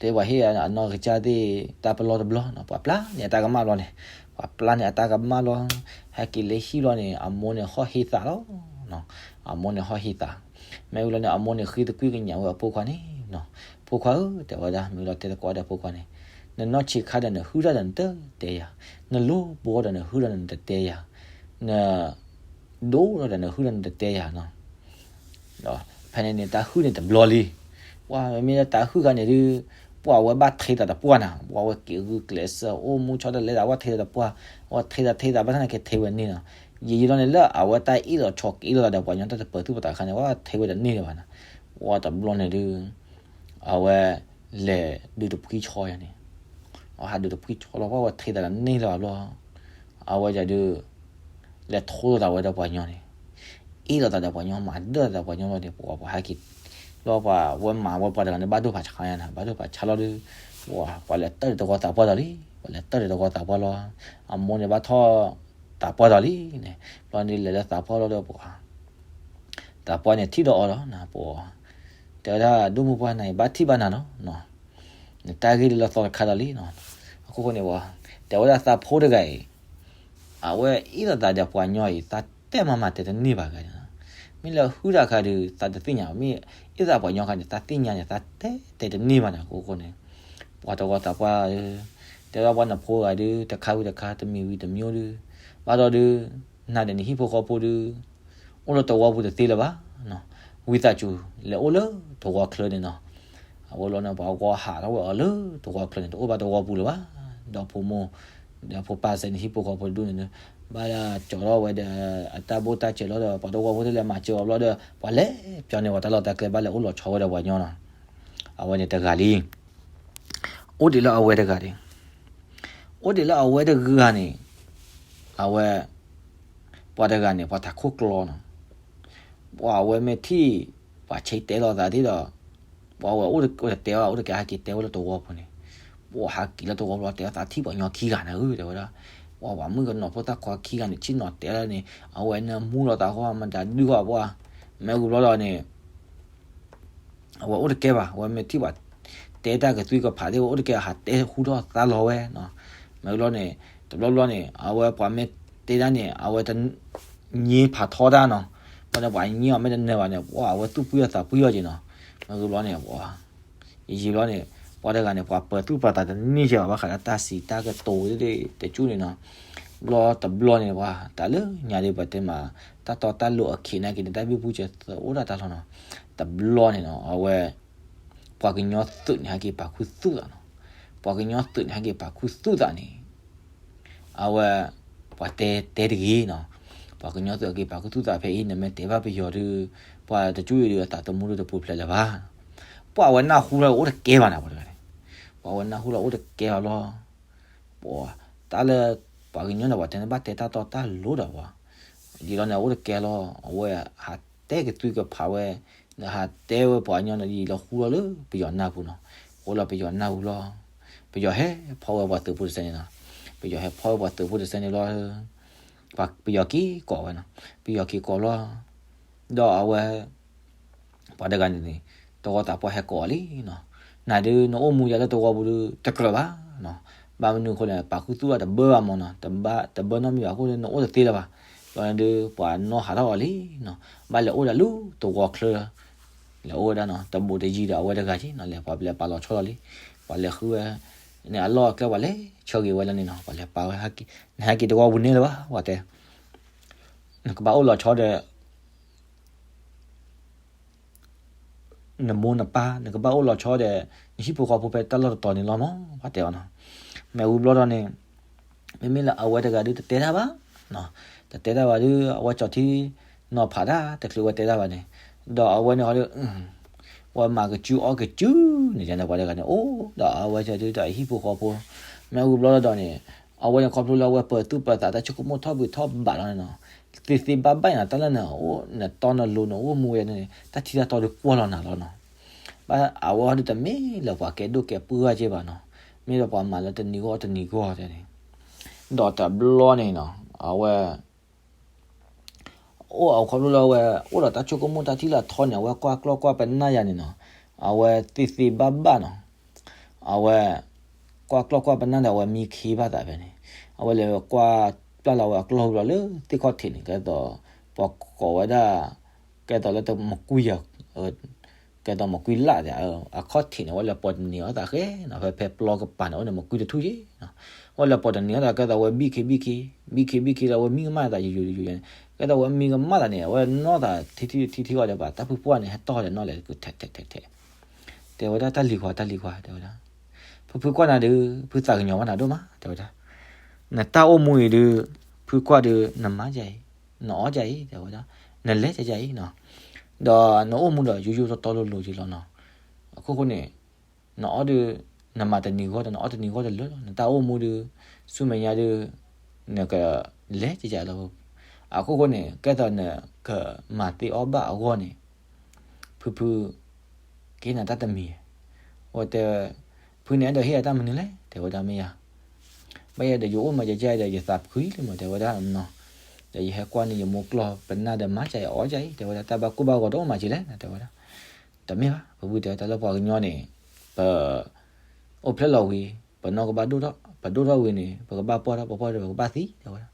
တဲပှၤဟ့ၣ်အနီၢ်ကစၢ်သ့ၣ်တၢ်ပလီၢ်တဘျီနီၤ, ပှၤပျၢ်န့ၢ်အတၢ်ကမၣ်ဘျီန့ၣ်, ပှၤပျၢ်န့ၢ်အတၢ်ကမၣ်လီၤ, ဟဲက့ၤလၢဟံၣ်ဘျီန့ၣ် အမိၢ်န့ၣ်ဟီၣ်ဟ့သးလီၤ, အမိၢ်န့ၣ်ဟီၣ်ဟ့သး, မ့ၢ်ဝံၤလီၤန့ၣ် အမိၢ်န့ၣ်ဃ့သကွံၢ်ကညးဝဲအဖိခွါန့ၣ်, ဖိခွါဧၢ တဲဝဲဒၣ် မ့ၢ်လီၤတဲသကိးဒီးဖိခွါန့ၣ်, နနီၢ်ဆံးခါဒီးနဟုၣ်တၢ်ဒီးနတတဲယၤ, နလိၣ်ဘိဒီးနဟုၣ်ဒီးနတတဲယၤ, န ဒိၣ်ထီၣ်ဒီးနဟုၣ်ဒီးနတတဲယၤနီၤ, ဒီး ဖဲန့ၣ်န့ၣ် တၢ်ဟုၣ်န့ၣ်တဘျီလံ. ပှၤမ့မ့ၢ်လၢတၢ်ဟုၣ်ခါန့ၣ်ဒုး ပှၤဝဲဘၣ်ထံသးတပှၢ်နၤ, ပှၤဝဲက့ၤဂုာ်ကျဲးစၢး အိၣ်မူဆီတလဲသး ပှၤထံသးတပှၢ်, ပှၤထံသးထံသးဘၣ်ဆၣ်န့ၣ်က့ၤထံဝဲန့ၣ်နီၤ. ယံာ်ယံာ်လီၤန့ၣ် လၢအဝဲတၢ်အ့ၣ်လိာ်ဆိးက့ၤလိာ်သးဒီးပှၤညီ တၢ်တပၢၤသူၣ်ပသးခါန့ၣ် ပှၤထံဝဲတန့ၢ်လၢၤဘၣ်နၤ. ပှၤတဘျီန့ၣ်ဒုး အဝဲလဲၤဒုးတဖှံဆီယၤန့ၣ်, အဝဲဟးဒုးတဖှံဆီလီၤ ပှၤဝဲထံသးတန့ၢ်လၢၤဘၣ်ဘျီ, အဝဲဒုး လဲၤထိလိာ်သးဝဲဒီးပှၤညီန့ၣ်, အ့ၣ်လိာ်သးဒီးပှၤညီ မၤဒၢၣ်သးဒီးပှၤညီဘျီန့ၣ် ပှၤပှၤဟဲက့ၤ, လီၤပှၤဝဲမၤဝဲပှၤတဂၤန့ၣ် ဘၣ်ဒိဖးဆါယၤနၤ, ဘၣ်ဒိဖးဆါလီၤဒုး ပှၤ ပှၤလဲၤတၢၢ်ဒီးတဝီသးပှၢ်ဒီးလံ, ပှၤလဲၤတၢၢ်ဒီးတဝီသးပှၢ်လီၤ. အမိၢ်န့ၣ်ဘၣ်ထီၣ် သးပှၢ်ဒီးလံန့ၣ်, ဘျီန့ၣ်လဲၤလၢသးပှၢ်လီၤဒီးပှၤ သးပှၢ်န့ၣ်ထံၣ်ဒီးအီၤဒီးနၤ ပှၤ တဲဝဲဒၣ် ဒိၣ်မုၢ်ပှၢ် နအံၤဘၣ်ထံၣ်ဘၣ်နၤနီၤ, နတၢ်ဂ့ၢ်လၢလီၤသီတခါဒီးလံနီၤ. အခိၣ်ဃိန့ၣ်ပှၤ တဲဝဲဒၣ်သးဖိတဂၤအံၤ အဝဲအ့ၣ်လိာ်သးဒီးပှၤညီအံၤ သးတဲမၤမၤတဲတန့ၢ်ဘၣ်ဂၤန့ၣ်, မ့ၢ်လၢဟုၣ်တၢ်ခါဒုး သးတသ့ၣ်ညါ, မ့ၢ်အ့ၣ်သးပှၤညီခါန့ၣ် သးသ့ၣ်ညါန့ၣ် သးတဲတဲတန့ၢ်ဘၣ်န့ၣ် အခိၣ်ဃိန့ၣ်, ပှၤတဝီသးပှၢ် တဲဝဲဒၣ်ပှၤနဖိဂၤဒုး တခါဝံၤတခါ တမံၤဝံၤတမံၤဒုး ဘၣ်ဒီးဒုး နၤဒီးနဟံၣ်ဖိဃီဖိဒုး အိၣ်လၢတဝီပူၤတသ့လၢၤဘၣ်, ဝံသးစူၤ လဲၤအိၣ်လၢတဝီချၢန့ၣ်နီၤ. အဝဲလီၤန့ၣ် ပှၤဂီၤဟးထီၣ်ဝဲအီၤလၢတဝီချၢန့ၣ် တအိၣ်ဘၣ်တဝီပူၤလၢၤဘၣ်, ဒီဖိမိၢ် ဒီဖိပၢ်စဲန့ၣ် ဟံၣ်ဖိဃီဖိတဒူၣ်န့ၣ်ဒုး ဘၣ်ဒၣ်ကၠီထီၣ်ဝဲဒီး အတၢ်ဘိၣ်တၢ်စဲးလီၤဒီး ပှၤတဝီဖိတလဲၤမၤစၢၤအီၤဘျီဒီး ပှၤလဲၤပျီန့ၢ်ဝဲတၢ်လီၢ်တၢ်ကျဲ ဘၣ်လဲၤအိၣ်လီၤဆီဝဲဒီးပှၤညီနီၤ. အဝဲန့ၣ်တဂၤလံ အိၣ်ဒံးလၢအဝဲတဂၤန့ၣ်, အိၣ်ဒံးလၢအဝဲတဂၤန့ၣ်, အဝဲ ပှၤတဂၤန့ၣ် ပှၤထးခိၣ်ကျီနီၤ, ပှၤအဝဲမ့ၢ်ထံၣ် ပှၤဆဲးတဲလိာ်သးသ့ၣ်ဒီး ပှၤဝဲအိၣ်တတဲဘၣ် အိၣ်တကဲ ဟဲက့ၤတဲဝဲလၢတဝီပူၤန့ၣ်, ပှၤဟဲက့ၤလၢတဝီပူၤ တဲသးထံၣ်ပှၤညီခံဂၤန့ၣ်ဧၢ တဲဝဲဒၣ်, ပှၤပှၤမုၣ်ကနီၤဖိသၣ်ခွါခံဂၤန့ၣ် ဆ့ၣ်နီၤတဲလၢန့ၣ် အဝဲန့ၣ်မူလီၤသးဃီ မတၤဒုဃီပှၤ, မ့ၢ်ဝံၤဘျီဒီးန့ၣ် အဝဲအိၣ်တကဲဘၣ်, အဝဲမ့ၢ်ထံၣ်ပှၤတဲတၢ်ကသွံကဖးသ့ၣ် အဝဲအိၣ်တကဲ ဟးတဲဟူထီၣ်သါလီၤဝဲနီၤ. မ့ၢ်ဘျီန့ၣ် တဘျီဘျီန့ၣ် အဝဲပှၤမ့ၢ်တဲတၢ်န့ၣ် အဝဲတ ငြင်းဖးထီတၢ်နီၤ. ဘျီန့ၣ် ပှၤငြင်းအီၤမ့ၢ်တနၢၤဘၣ်န့ၣ် ပှၤအဝဲသူၣ်ပှံၢ်အီၤသးပှံၢ်အီၤက့ၤနီၤ. မ့ၢ်ဘျီန့ၣ် ပှၤ ယံာ်ယံာ်ဘျီန့ၣ် ပှၤတဂၤန့ၣ် ပှၤပၢၤသူၣ်ပၢၤသးတန့ၢ်က့ၤဘၣ် ဘၣ်ဃးဒီးတၢ်စံးတၢ်ကတိၤသ့ၣ်တဖၣ်န့ၣ်နီၤ. ဘျီတဘျီန့ၣ် ပှၤတၢ်လၢညါဒီး ပတဲမး တၢ်တီတၢ်လိၤအခံးနာ်က့ၤန့ၣ် တၢ်ဘံဘူစၢၤသးအိၣ်ဒၣ်တၢ်လီၤနီၤ. တဘျီန့ၣ်နီၤ အဝဲ ပှၤကညီသုးန့ၣ် ဟဲက့ၤပာ်ခူသူၣ်သးနီၤ. ပှၤကညီသုးန့ၣ် ဟဲက့ၤပာ်ခူသူၣ်သးန့ၣ် အဝဲ ပှၤတဲတဲတဂ့ၤနီၤ. ပှၤကညီသုးဟဲက့ၤပာ်ခူသူၣ်သးဖဲအံၤ နမ့ၢ်တဲဘၣ်ပယီၤဒီး ပှၤတကၠူအံၤဒီး အသးသမူဒီးတပူၤဖျဲးလၢၤဘၣ်. ပှၤအဝဲနၢ်ဟူလီၤအိၣ်တကဲဘၣ်နၤ ပှၤတဂၤန့ၣ်. ပှၤအဝဲနၢ်ဟူလီၤအိၣ်တကဲဘၣ်လီၤ. ပှၤ တၢ်လၢ ပှၤကညီန့ၣ် ပှၤတဲန့ၣ် ဘၣ်တဲတၢ်တီတၢ်လိၤဒီးပှၤ ယံာ်လီၤန့ၣ် အိၣ်တကဲလီၤ. အဝဲဟးတဲကသွံကဖးဝဲ ဒီးဟးတဲဝဲပှၤကညီန့ၣ် ယံာ်လီၤဟူလီၤလၢပယီၤနၢ်ပူၤနီၤ. ဟူလီၤပယီၤနၢ်ပူၤလီၤ. ပယီၤဟဲဖီၣ်ဝဲပှၤသုးဖိတစဲးန့ၣ်နီၤ. ပယီၤဟဲဖီၣ်ဝဲပှၤသုးဖိတစဲးန့ၣ်လီၤ. ပှၤပယီၤက့ၤကိးဝဲနီၤ. ပယီၤက့ၤကိးလီၤ. ဒီးအဝဲ ပှၤတဂၤန့ၣ်န့ၣ် တဝီသးပှၢ်ဟဲကိးအီၤလံနီၤ. နၤဒုး နအိၣ်မူယၤလၢတဝီပူၤဒုး တကြၢးဘၣ်နီၤ. ဘၣ်မနုၤအဃိလဲၣ် ပာ်ခူသူၣ်လၢတဘၢဘၣ်မၢ်နီၤ. တဘၣ် တဘၢနီတမံၤဘၣ်အဃိန့ၣ် နအိၣ်တသ့လၢၤဘၣ်. ဘျီန့ၣ်ဒုး ပှၤနီၢ်ဟးထီၣ်အီၤလံနီၤ. ဘၣ်လဲၤအိၣ်ဒၣ်လၢတဝီချၢ လဲၤအိၣ်ဝဲဒၣ်နီၤ. တဘူးတယံၤဒီးအဝဲတဂၤက့နီၤ လဲၤပှၤလဲၤပာ်လီၤဆီလီၤလံ. ပှၤလဲၤဃုဝဲ န့ၣ်အလီၢ်အကျဲ ပှၤလဲၤဆၢဂ့ၤဝဲလၢန့ၣ်နီၤ. ပှၤလဲၤပာ်ဝဲ နဟဲက့ၤတဝီပူၤန့ၣ်လၢၤဘၣ် ပှၤတဲ. နကဘၣ်အိၣ်လီၤဆီဒီး နမိၢ်နပၢ် နကဘၣ်အိၣ်လီၤဆီဒီး နဟံၣ်ဖိဃီဖိဖဲတၢ်လီၢ်တတီၤန့ၣ်လီၤမၢ် ပှၤတဲအီၤနီၤ. မ့ၢ်ဝံၤဘျီဒီးန့ၣ် မ့မ့ၢ်လၢအဝဲတဂၤဒုးတတဲတၢ်ဘၣ်နီၤ. တတဲတၢ်ဘၣ်ဒုး အဝဲကၠီၤထံနီၤဖးတၢ်တချုးဝဲတဲတၢ်ဘၣ်န့ၣ် ဒီးအဝဲန့ၣ်ဟီဒုး ဝဲမၤကစုအီၣ်ကစုန့ၣ် ပှၤတဂၤန့ၣ် အိၣ်ဒီးအဝဲဒုးဒီးအဟံၣ်ဖိဃီဖိ မ့ၢ်ဝံၤဘျီဒီးန့ၣ် အဝဲန့ၣ်ခီဖျိလၢအဝဲပၢၤသူၣ်ပၢၤသး တၢ်ဆိကမိၣ်ထီၣ်ဘုးထီၣ်ဘးလီၤန့ၣ်နီၤ. သ့သ့ဘၣ်ဘၣ်အံၤနီၤ တၢ်လၢနအိၣ်နတီနလိၤနအိၣ်မူဝဲန့ၣ် တၢ်ထံတၢ်တီဒုးကွၢ်လီၤနၤလီၤနီၤ. ဘၣ်အဝဲဟီဒုးတမ့ၢ်လၢပှၤကဲဒိၣ်ကဲပှၢ်က့ဘၣ်နီၤ. မ့ၢ်ဒီးပှၤမၤလၢတနံၤဂီၢ်တနံၤဂီၢ်န့ၣ် ဒီးတဘျီန့ၣ်နီၤ အဝဲ အိၣ်အဝဲခီဖျိလၢအဝဲ အိၣ်ဒီးတၢ်ဆိကမိၣ်တၢ်ထံၣ်လၢအထီန့ၣ် အဝဲကွၢ်ကျီၢ်ကွၢ်ပနၢ်ယၤန့ၣ်နီၤ. အဝဲသ့သ့ဘၣ်ဘၣ်နီၤ. အဝဲ ကွၢ်ကျီၢ်ကွၢ်ပနၢ်ဒီးအဝဲမံခ့ဘၣ်သးဖဲန့ၣ် အဝဲလဲၤကွၢ်ပျၢ်လီၤဝဲအကျီၢ်ဟူလီၤလၢသ့ၣ်ခီၣ်ထံးန့ၣ် ကဲသိး ပှၤကိးဝဲဒၣ် ကဲသိးလၢတမကွံယၤ ကဲသိးမကွံလၢ်ဒီး အခီၣ်ထံးန့ၣ် အဝဲလဲၤပိာ်တနံၤအီၣ်သးဃဲနီၤ. ဖဲဖဲပျီကပၤန့ၣ် အိၣ်န့ၣ်မကွံတထူၣ်က့နီၤ. အဝဲလဲၤပိာ်တနံၤအီၣ်သး ကဲသိးဝဲဘံၣ်ခ့ဘံၣ်ခ့ ဘံၣ်ခ့ဘံၣ်ခ့လၢအဝဲမံကမၣ်သးယိယိယိယိန့ၣ် ကဲသိးဝဲမံကမၣ်သးန့ၣ် အဝဲနီၢ်သးထံထံထံထံအီၤဒီး ဘၣ်တၢ်ဖုပှၢ်န့ၣ် ဟဲတီၢ်ဒီးနီၢ်လဲၣ်ထဲးထဲးထဲးထဲး, တဲဝဲဒၣ် တၢ်လံၤခွါ တၢ်လံၤခွါ တဲဝဲဒၣ်, ဖုဖုကွၢ်နၤဒုး ဖုသးကညီၤဘၣ်နၤဒိၣ်မး တဲဝဲဒၣ်, နတၢ်အိၣ်မူအံၤဒုး ဖုကွၢ်ဒုး နမၤဒ်အံၤ, နအီၣ်ဒ်အံၤ တဲဝဲဒၣ်, နလဲၤဒ်အံၤနီၤ, ဒီးနအိၣ်မူဒီးယိယိတီတီလိၤလိၤက့ၤလီၤနီၤ, အခိၣ်ဃိန့ၣ် နအီၣ်ဒုး နမၤတနံၤဂီၢ်ဒီး နအီၣ်တနံၤဂီၢ်တလၢာ်လီၤ, နတၢ်အိၣ်မူဒုး ဆူမဲာ်ညါဒုး နကလဲၤဒ်အံၤလီၤ, အခိၣ်ဃိန့ၣ် ကဲသိးနကမၤသ့အီၣ်ဘၣ်အဂီၢ်န့ၣ် ဖုဖု ကဟ့ၣ်နၤတၢ်တမံၤ, အဝဲတဲ ဖုန့ၣ်အဲၣ်ဒိးဟ့ၣ်အတၢ်မနုၤလဲၣ် တဲဝဲဒၣ်မ့ၢ်ယၤ, ဘၣ်ယဲဒီးယအိၣ်မးယကဲဒီး ယသးဖှံလံမး တဲဝဲဒၣ်နီၤ, ဒီးယဟဲကွၢ်န့ၢ်ယမိၢ်ကျီၢ်ပနၢ်ဒီးမၤကဲအီၣ်ကဲအံၤ တဲဝဲဒၣ် တၢ်ဘၣ်ကိၢ်ဘၣ်ဂီၤတအိၣ်မးက့ၤလဲၣ် တဲဝဲဒၣ်, တမ့ၢ်ဘၣ် ဖုဖုတဲ တၢ်လၢပှၤကညီန့ၣ် ပ အိၣ်ဖျဲၣ်လီၤဝံၤ ပနီၢ်ကဘၣ်ဒိၣ်ထီၣ် ပဒိၣ်ထီၣ်ဝံၤန့ၣ် ပကဘၣ်ပှၢ်ထီၣ် ပပှၢ်ထီၣ်ဒီးပကဘၣ်သံ တဲဝဲဒၣ်,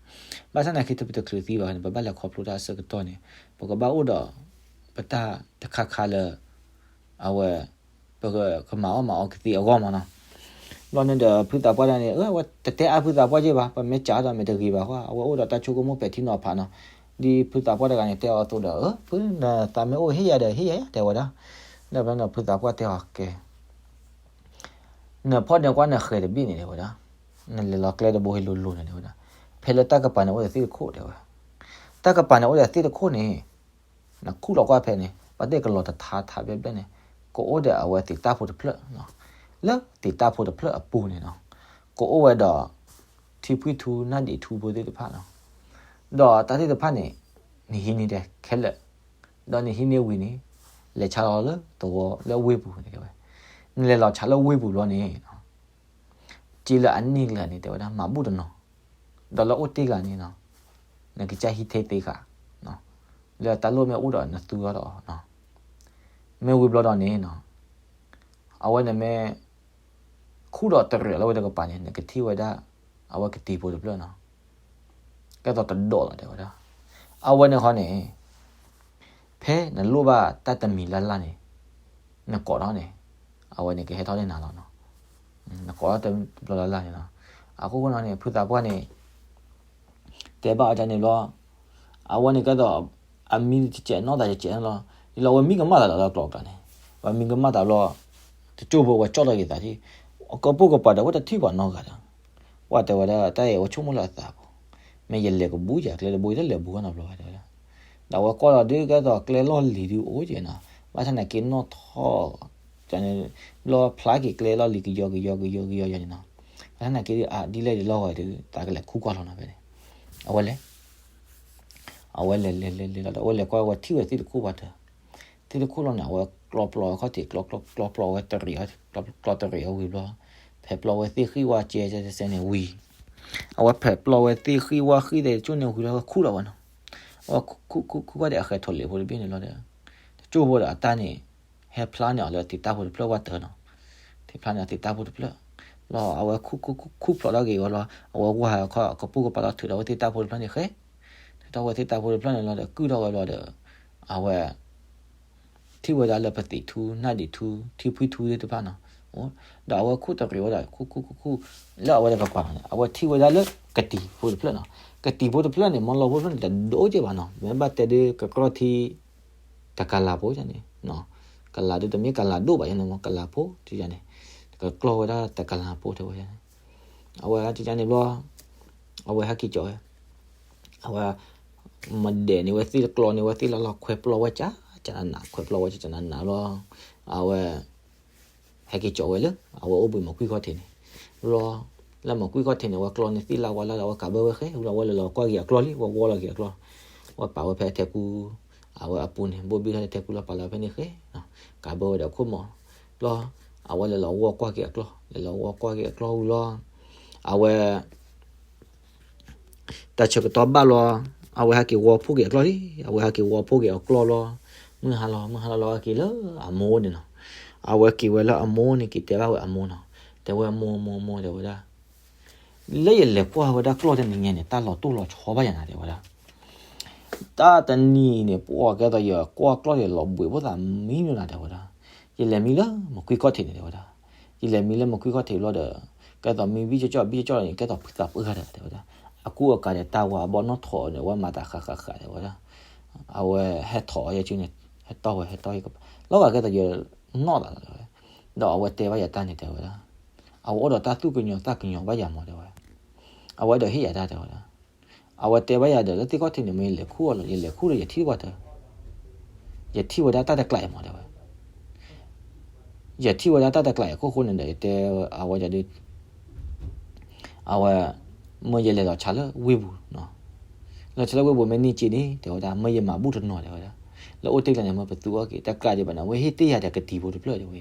ဘၣ်ဆၣ်သနာ်က့ပတချုးသံဘၣ်န့ၣ် ပဘၣ်လဲၤခီဖျိတၢ်အဆၢကတီၢ်န့ၣ် ပကဘၣ်အိၣ်ဒီး ပတၢ်တခါခါလၢ အဝဲ ပကမၤအီၣ်မၤအီကသ့အဂီၢ်မးနီၤ, ဘျီန့ၣ်ဒီး ဖုသးပှၢ်တဂၤန့ၣ် အဝဲတတဲအါဖုသးပှၢ်က့ဘၣ် ပမ့ၢ်ကးဒီးမ့ၢ်တဂ့ၤဘၣ်ဃီ အဝဲအိၣ်ဒီးတၢ်ဆိကမိၣ်ပဲာ်ထံနီၤဖးနီၤ, ဒ်ဖုသးပှၢ်တဂၤန့ၣ်တဲအီၤအသိးဒီး အၢ ဖုနသးမ့ၢ်အိၣ်ဟ့ၣ်ယၤဒီးဟ့ၣ်ယၤ တဲဝဲဒၣ်, ဒီးဖုသးပှၢ်တဲအီၤကဲ နဖီၣ်န့ၢ်ကွၢ်နဃဲၤတဘ့ၣ်န့ၣ် တဲဝဲဒၣ်, နလဲၤလီၤကျဲတဘိဟ့လိၤလိၤန့ၣ် တဲဝဲဒၣ်, ဖဲလၢတၢ်ကပၤန့ၣ်အိၣ်ဒီးသ့ၣ်တခိၣ် တဲဝဲ, တၢ်ကပၤန့ၣ်အိၣ်ဒီးသ့ၣ်တခိၣ်န့ၣ် နခူၣ်လီၤကွၢ်ဖဲန့ၣ် ဘၣ်သ့ၣ်ကလီၤတထါထါဘျဲၣ်ဘျဲၣ်န့ၣ် ကအိၣ်ဒီးအဝဲသ့ၣ်တၢ်ဖိတဖျၢၣ်, လၢသ့ၣ်တၢ်ဖိတဖျၢၣ်အပူၤန့ၣ်နီၤ, ကအိၣ်ဝဲဒီး ထံဖှံထူနၢ်ဒံးထူဖိသ့ၣ်တဖၣ်နီၤ, ဒီးတၢ်သ့ၣ်တဖၣ်န့ၣ် နဟံးန့ၢ်ဒဲးခဲလၢာ်, ဒီးနဟံးန့ၢ်ဝံၤန့ၣ် လဲၤဆါလီၤလၢသဝီလၢဝ့ၢ်ပူၤန့ၣ် တဲဝဲ, နလဲၤလီၤဆါလၢဝ့ၢ်ပူၤဘျီန့ၣ် က့လၢအန့ၢ်ကျါန့ၣ် တဲဝဲဒၣ် မၤဘူၣ်တနီၤ, ဒီးလၢအိၣ်တ့ၢ်ကျါန့ၣ်နီၤ, နကစၢ်ဟံးထဲသ့ဃာ်, လၢတၢ်လိၣ်မ့ၢ်အိၣ်ဒီးနသူအီၤဒီးအီၤ, မ့ၢ်ဝံၤဘျီဒီးန့ၣ်နီၤ, အဝဲန့ၣ်မ့ၢ် ခူၣ်ဒီးတရံးလၢဝဲတကပၤန့ၣ် နကထံၣ်ဝဲဒၣ် အဝဲကတံၤဖိတဖျၢၣ်နီၤ, ကဲသိးတဒိးလီၤ တဲဝဲဒၣ်, အဝဲန့ၣ်ဃီန့ၣ် ဖဲနလိၣ်ဘၣ်တၢ်တမံၤလၢ်လၢ်န့ၣ် နကိးထီၣ်န့ၣ် အဝဲန့ၣ်ကဟဲထီၣ်န့ၢ်နၤလီၤနီၤ, နကိးထီၣ်တဘျီလၢ်လၢ်န့ၣ်လီၤ, အခိၣ်ဃိန့ၣ် ဖုသးပှၢ်န့ၣ် တဲဘၣ်အီၤဒ်န့ၣ်ဘျီ, အဝဲန့ၣ်ကဲသိး အမံတစဲးနီၢ်သးတစဲးန့ၣ်လီၤ, ဒ်လီၤအဝဲမံကမၣ်သးလီၤလၢကျိၤကျါန့ၣ်, ဝဲမံကမၣ်သးဘျီ, တကၠိဖိဝဲကၠီၣ်ထီၣ်က့ၤသးထံၣ်, ကပိာ်ကပၤဒီးဝဲတထံၣ်ပှၤနီတဂၤဒီး, ပှၤတဲဝဲဒၣ် တၢ်အံၤအဝဲဆိကမိၣ်လၢအသးပူၤ, မ့ၢ်ယလဲၤကဘူးယၤကျဲတဘိ ယတလဲၤဘူးနီတဘျီဘၣ် တဲဝဲဒၣ်, ဒီးအဝဲကွၢ်လီၤဒုးကဲသိးကျဲလီၢ်လံၤဒုးအိၣ်က့ၤနီၤ, ဘၣ်ဆၣ်သနာ်က့နီၣ်ထီၣ် န့ၣ် ဘျီဖျါက့ၤကျဲလီၢ်လံၤကယီကယီကယီကယီယီန့ၣ်နီၤ, ဘၣ်ဆၣ်သနာ်က့ဒုး အဒ်လဲၣ်ဒ်လဲၣ်ဂီၤဒုး သးကလဲၤခူၣ်ကွၢ်လီၤနီၤဖဲန့ၣ်, အဝဲလဲၤ အဝဲလဲၤလဲၤလဲၤလဲၤလီၤဒီး အဝဲလဲၤကွၢ်ဝဲထံၣ်ဝဲသ့ၣ်တခိၣ်ဘၣ်တၢ်, သ့ၣ်တခိၣ်လီၤန့ၣ် အဝဲကျီပျီဝဲခီၣ်ထံး ကျီပျီဝဲတရံး ကျီတရံးအဝံၤဘျီ, ဖဲပျီဝဲသ့ၣ်ဃံၣ်ဝါကဲကဲန့ၣ်ဝံၤ, အဝဲဖဲပျီဝဲသ့ၣ်ဃံၣ်ဝါဃံၣ်သဲးတကၠိၣ်န့ၣ်ဝံၤလီၤ အဝဲခူၣ်လီၤဝဲနီၤ, အဝဲခူၣ်ခူၣ်ခူၣ်ခူၣ်ကွၢ်ဒီးအဃဲၤထိးလ့းဖိတဘ့ၣ်န့ၣ်လီၤဒီး, တကၠိၣ်ဖိဒီးအတၢ်န့ၣ် ဟဲဖျါန့ၢ်အီၤလၢသ့ၣ်တၢ်ဖိတဖျၢၣ်ဝဲတၢ်နီၤ, ဟဲဖျါန့ၢ်အီၤသ့ၣ်တၢ်ဖိတဖျၢၣ်, လီၤအဝဲခူၣ်ခူၣ်ခူၣ်ခူၣ်ဖျိးထီၣ်က့ၤဝဲလီၤ အဝဲဝါဟဲခီ ကပိာ်ကပၤလီၤထုးထီၣ်ဝဲသ့ၣ်တၢ်ဖိတဖျၢၣ်န့ၣ်ဃဲ, ထုးထီၣ်ဝဲသ့ၣ်တၢ်ဖိတဖျၢၣ်န့ၣ်လီၤဒီး ကုၢ်ထီၣ်ဝဲလီၤဒီး, အဝဲ ထံၣ်ဝဲဒၣ်လၢပသံးထူ နၢ်ဒံးထူ ထံဖှံထူသ့ၣ်တဖၣ်နီၤ, အိၣ်, ဒီးအဝဲခူၣ်တရံးဝဲဒၣ် ခူၣ်ခူၣ်ခူၣ်ခူၣ်, လၢအဝဲတကပၤန့ၣ် အဝဲထံၣ်ဝဲဒၣ်လၢကတံၤဖိတဖျၢၣ်နီၤ, ကတံၤဖိတဖျၢၣ်န့ၣ် မ့ၢ်လီၢ်ဖိတဖျၢၣ်န့ၣ် တဒိၣ်က့ဘၣ်နီၤ, မ့ၢ်ဘၣ်တဲဒုးကကြီထံ တကလးဖိန့ၣ်, ကလးဒုးတမ့ၢ်ကလးဒိၣ်ဘၣ်ယန့ၣ်မ့ၢ် ကလးဖိတန့ၣ်, ကကြီဝဲဒၣ်တကလးဖိတဲဝဲန့ၣ်, အဝဲတန့ၣ်ဘျီ, အဝဲဟဲက့ၤကၠီးဝဲ, အဝဲ မၤဒဲးန့ၢ်ဝဲသ့ၣ် ကျီန့ၢ်ဝဲသ့ၣ်လီၤလီၤ ခွဲးပျီဝဲကၠးကၠးနးနး ခွဲးပျီဝဲကၠးကၠးနးနးလီၤ, အဝဲ ဟဲက့ၤကၠီးဝဲလၢ အဝဲအိၣ်ဘှံးမီၤကွံာ်ခီၣ်ထံးန့ၣ်, ဘျီ, လၢမီၤကွံာ်ခီၣ်ထံးန့ၣ် အဝဲကျီန့ၢ်သ့ၣ်လၢဝါလၢ အဝဲကးဘၢဝဲဃဲ ဝံၤလီၤ အဝဲလဲၤလီၤကွၢ်က့ၤအကျီလံ ဝဲဝီလီၤက့ၤအကျီ, ဝဲပာ်ဝဲဖဲထဲကူ, အဝဲအပူၤန့ၣ် ဘိၣ်ဘံၣ်ထီၣ်န့ၣ် ထဲကူလီၤ ပာ်လီၤဖဲန့ၣ်ဃဲ, ကးဘၢဝဲဒီးအခိၣ်မီၤ, ဘျီ, အဝဲလဲၤလီၤဝီကွၢ်က့ၤအကျီ, လဲၤလီၤဝီကွၢ်က့ၤအကျီဝံၤလီၤ, အဝဲ တၢ်ဆၢကတီၢ်ဘၣ်လီၤ, အဝဲဟဲက့ၤဝီဖှိၣ်က့ၤအကျီလံ, အဝဲဟဲက့ၤဝီဖှိၣ်က့ၤအကျီလီၤ, မုၢ်ဟါလီၤ မုၢ်ဟါလီၤလီၤ ဟဲက့ၤလၢအမိၢ်န့ၣ်နီၤ, အဝဲက့ၤဝဲလၢအမိၢ်န့ၣ် က့ၤတဲဘၣ်ဝဲအမိၢ်နီၤ, တဲဝဲအမိၢ် မိၢ် မိၢ် တဲဝဲဒၣ်, လၢယလဲၤကွၢ်ဝဲဒၣ်ကျီၢ်တနံၤညါန့ၣ် တၢ်လီၤတိၢ်လီၤဆီဘၣ်ယၤနၤ တဲဝဲဒၣ်, တၢ်တနံၤန့ၣ် ပှၤကဲသိးယကွၢ်ကျီၢ်န့ၣ် လီၤဘှံးဖိသးမံနုၤနၤ တဲဝဲဒၣ်, ယလဲၤမံလၢမီၤကွံာ်ခီၣ်ထံးန့ၣ် တဲဝဲဒၣ်, ယလဲၤမံလၢမီၤကွံာ်ခီၣ်ထံးဘျီဒီး, ကဲသိးမံဘံၣ်ကၠီၣ်ကၠီၣ် ဘံၣ်ကၠီၣ်ကၠီၣ်န့ၣ် ကဲသိးဖုသးပှၢ်တဂၤ တဲဝဲဒၣ်, အကူအကၤဒီးတၢ်ဝါအဘီၣ်နီၣ်ထိးန့ၣ် အဝဲမၤတၢ်ဃးဃးဃး တဲဝဲဒၣ်. အဝဲဟဲထီၣ်အီၤယဲၢ်ကၠုန့ၣ် ဟဲတီၢ်ဝဲ ဟဲတီၢ်ယကပၤ လီၤဂာ်ကဲသိးယနီၣ်သးလီၤ တဲဝဲ. ဒီးအဝဲတဲဘၣ်ယၤတၢ်န့ၣ် တဲဝဲဒၣ်. အဝဲအိၣ်ဒီးတၢ်သူၣ်ကညီၤသးကညီၤဘၣ်ယၤမး တဲဝဲ. အဝဲဒီးဟ့ၣ်ယၤတၢ် တဲဝဲဒၣ်. အဝဲတဲဘၣ်ယၤဒီး လၢသ့ၣ်ခီၣ်ထံးန့ၣ် မ့ၢ်ယလဲၤခူၣ်အီၤလီၤ ယလဲၤခူၣ်ဒီးယထံၣ်ဝဲတၢ် ယထံၣ်ဝဲဒၣ်တၢ်တကျးအံၤမး တဲဝဲ. ယထံၣ်ဝဲဒၣ်တၢ်တကျးအံၤအခိၣ်ဃိန့ၣ်ဒီး ယတဲအဝဲဒၣ်ဒုး အဝဲ မ့ၢ်ယလဲၤလီၤဆါလၢဝ့ၢ်ပူၤ, လီၤဆါလၢဝ့ၢ်ပူၤမ့ၢ်န့ၢ်က့န့ၣ် တဲဝဲဒၣ် မ့ၢ်ယမၤဘူၣ်တနီၤ တဲဝဲဒၣ်, လၢအိၣ်တ့ၢ်ကျါန့ၣ် မ့ၢ်ပသူအီၤက့ၤ တကျးဒံးဘၣ်န့ၣ် အဝဲဟ့ၣ်တ့ၢ်ယၤဒီးကတံၤဖိတဖျၢၣ် တဲဝဲ,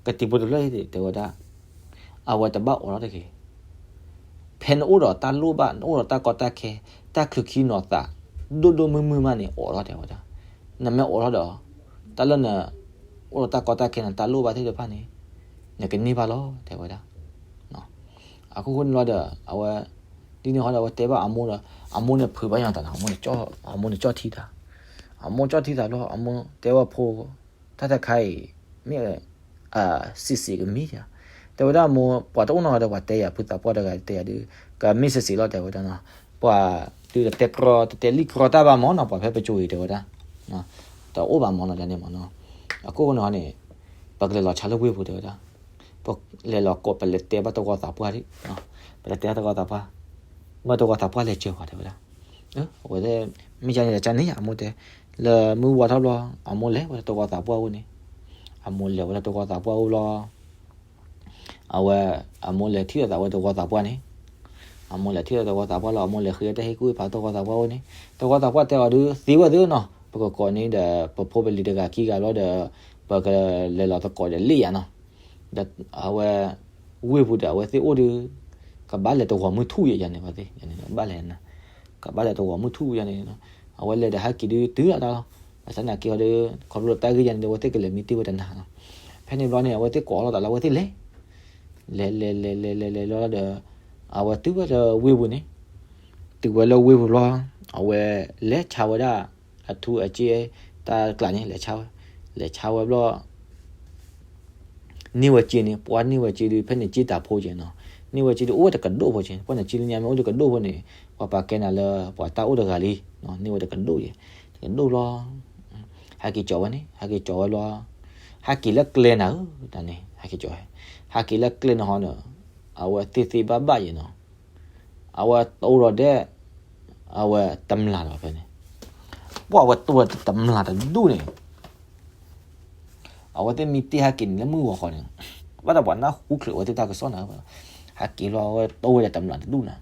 ကတံၤဖိတဖျၢၣ် တဲဝဲဒၣ်, အဝဲတဘၣ်အိးထီၣ်တဂ့ၤ ဖဲနအိၣ်ဒီးတၢ်လိၣ်ဘၣ် နအိၣ်ဒီးတၢ်ကီတၢ်ခဲ တၢ်ခုၣ်ခံနီၤသး ဒိၣ်ဒိၣ်မုၢ်မုၢ်မးန့ၣ် အိးထီၣ် တဲဝဲဒၣ်, နမ့ၢ်အိးထီၣ်ဒီး တၢ်လၢန အိၣ်ဒီးတၢ်ကီတၢ်ခဲ နတၢ်လိၣ်ဘၣ်သ့ၣ်တဖၣ်န့ၣ် နကန့ၢ်ဘၣ်လီၤ တဲဝဲဒၣ်. အခိၣ်ဃိန့ၣ်လီၤဒီး အဝဲ ဒ်န့ၣ်ဃီဒီး အဝဲတဲဘၣ်အမိၢ်ဒီး အမိၢ်န့ၣ်ဖုးဘၣ်ညီသးနီၤ အမိၢ်န့ၣ်ကၠီၣ်ထံသး, အမိၢ်ကၠီၣ်ထံသးလီၤ အမိၢ်တဲဝဲဖိ တၢ်တခါအံၤ မ့ၢ် စံးစံးကမံၤဧါ, တဲဝဲဒၣ်အမိၢ် ပှၤတအိၣ်နီတဂၤဒီး ပှၤတဲယၤ ဖုသးပှၢ်တဂၤတဲယၤဒုး ကမ့ၢ်စံးစံးလီၤ တဲဝဲဒၣ်နီၤ, ပှၤဒုးတတဲကြီ တတဲလံကြီတၢ်ဘၣ်မးနီၤ ပှၤဖဲပကၠိအံၤ တဲဝဲဒၣ်, တအိၣ်ဘၣ်မးနီၤ ဒ်န့ၣ်မးနီၤ, အခိၣ်ဃိန့ၣ်န့ၣ် ပကလဲၤလီၤဆါလၢဝ့ၢ်ပူၤ တဲဝဲဒၣ်, ပလဲၤလီၤကိး ပလဲၤတဲဘၣ်တဝီသးပှၢ်ဒံး, ပလဲၤတဲတဝီသးပှၢ်, မ့ၢ်တဝီသးပှၢ်လဲၤစၢၤပှၤ တဲဝဲဒၣ်, အဝဲ မ့ၢ်ကန့ၣ်ဒီးကန့ၣ် အမိၢ်တဲ, လၢမုၢ်ဝါထီၣ်ဘျီ အမိၢ်လဲၤဝဲလၢတဝီသးပှၢ်အိၣ်န့ၣ်, အမိၢ်လဲၤဝဲလၢတဝီသးပှၢ်အိၣ်ဘျီ အဝဲ အမိၢ်လဲၤထံၣ်လိာ်သးဝဲတဝီသးပှၢ်န့ၣ်, အမိၢ်လဲၤထံၣ်လိာ်တဝီသးပှၢ်လီၤ အမိၢ်လဲၤဃ့တၢ်ဟ့ၣ်ကူၣ်ဖးတဝီသးပှၢ်အိၣ်န့ၣ်, တဝီသးပှၢ်တဲအီၤဒုး သ့ဝဲသ့နီၤ ပကကိးန့ၣ်ဒီး ပဖိပလံၤတဂၤခံဂၤဘျီဒီး ပကလဲၤလီၤသကိးဒီးလ့ၣ်ယၤနီၤ, ဒီးအဝဲ ဝ့ၢ်ပူၤဒီးအဝဲသ့ၣ်အိၣ်ဒုး ကဘၣ်လဲၤတဂီၤမုၢ်ထူၣ်ယဲယၤန့ၣ် ဘၣ်သ့ၣ်ယၤန့ၣ် ဘၣ်လဲၤ ကဘၣ်လဲၤတဂီၤမုၢ်ထူၣ်ယၤန့ၣ်, အဝဲလဲၤဒီးဟဲက့ၤဒုးတုၤလီၤတၢ်လီၤ, ဘၣ်ဆၣ်သနာ်က့အီၤဒီး ခီဖျိလၢတၢ်ဂ့ၢ်ယၤန့ၣ်ဒီး အဝဲသ့ၣ်ကလဲၤမံတ့ၢ်ဝဲတနၤလီၤ, ဖဲန့ၣ်ဘျီန့ၣ် အဝဲသ့ၣ်ကိးလိာ်သးလၢအဝဲသ့ၣ်လဲၤ, လဲၤလဲၤလဲၤလဲၤလဲၤလဲၤလီၤဒီး အဝဲတုၤဝဲလၢဝ့ၢ်ပူၤန့ၣ်, တုၤဝဲလၢဝ့ၢ်ပူၤဘျီ အဝဲလဲၤဆါဝဲဒၣ် အထူအကၠ့ တၢ်ကျးန့ၣ် လဲၤဆါဝဲ, လဲၤဆါဝဲဘျီ န့ၢ်ဝဲကၠ့န့ၣ် ပှၤန့ၢ်ဝဲကၠ့ဒုး ဖဲန့ၣ်ကၠ့တၢ်ဖိက့ၤနီၤ, န့ၢ်ဝဲကၠ့ဒုး အိၣ်ဝဲတကဒိၣ်ဖိက့ၤ ပှၤန့ၢ်ကၠ့လၢညါမ့ၢ်အိၣ်တကဒိၣ်ဖိန့ၣ် ပှၤပာ်ကဲနၤလၢပှၤတၢ်အိၣ်တဂၤလံ, န့ၢ်ဝဲတကဒိၣ်က့ၤ, တကဒိၣ်ဘျီ ဟဲက့ၤကၠီဝဲန့ၣ် ဟဲက့ၤကၠီဝဲဘျီ ဟဲက့ၤလၢကျဲနၤဧၢ တၢ်န့ၣ် ဟဲက့ၤကၠီဝဲ, ဟဲက့ၤလၢကျဲန့ၣ်ဟီန့ၣ် အဝဲသ့ၣ်သ့ၣ်ဘၣ်ဘၣ်ယဲနီၤ, အဝဲတိၢ်ဒီးဒဲး အဝဲတမျၢ်လီၤဖဲန့ၣ်, ပှၤဝဲတိၢ်ဝဲတမျၢ်တဒူၣ်န့ၣ် အဝဲသ့ၣ်မံတ့ၢ်ဟဲက့ၤန့ၣ်လၢမုၢ်ဂီၤဃီန့ၣ်, ဘၣ်ဒီးပှၤနၢ်ဟူချုးအဝဲသ့ၣ်တၢ်ကစီၣ်နၤ, ဟဲက့ၤလီၤ အဝဲတိၢ်ဝဲဒၣ်တမျၢ်တဒူၣ်နၤ,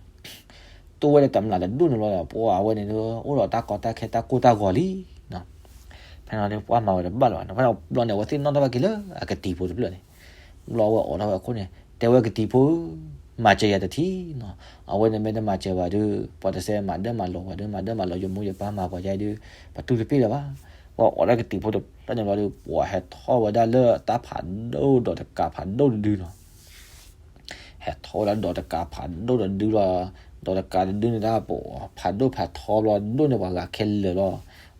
တိၢ်ဝဲဒၣ်တမျၢ်တဒူၣ်န့ၣ်လီၤဒီး ပှၤအဝဲန့ၣ် အိၣ်ဒီးတၢ်ကီတၢ်ခဲတၢ်ကိၢ်တၢ်ဂီၤလံ, ဖဲန့ၣ်ပှၤမၤဝဲတဘၣ်လၢၤဘၣ်, ဖဲန့ၣ်ဘျီန့ၣ် အဝဲသ့ၣ်နီၣ်ထီၣ်ဘၣ်က့ၤလၢအကတံၤဖိတဖျၢၣ်န့ၣ်, ဘျီအဝဲအိးထီၣ်ဝဲအခိၣ်န့ၣ် တဲဝဲကတံၤဖိဧၢ မၤစၢၤယၤတထံၣ်နီၤ, အဝဲန့ၣ်မ့ၢ်တမၤစၢၤဘၣ်ဒုး ပှၤတစဲးမၤဒၢမၤလီၤဝဲဒုး မၤဒၢမၤလီၤယမိၢ်ယပၢ်မၤပှၤယါဒုး ပတူၢ်တပ့ၢ်လၢၤဘၣ်, ပှၤအိးထီၣ်ကတံၤဖိတဖျၢၣ်န့ၣ်ဘျီဒုး ပှၤဟဲထီၣ်ဝဲဒၣ်လၢတၢ်ဖးဒိၣ်ဒီးတကးဖးဒိၣ်တဒုနီၤ ဟဲထီၣ်ဝဲဒၣ်ဒီးတကးဖးဒိၣ်တဒုလီၤ, ဒီးတကးတဒုန့ၣ်ဒၣ်ပဖးဒိၣ်ဖးထီဘျီ ဒိၣ်န့ၢ်ပှၤဂၤခဲလၢာ်လီၤ,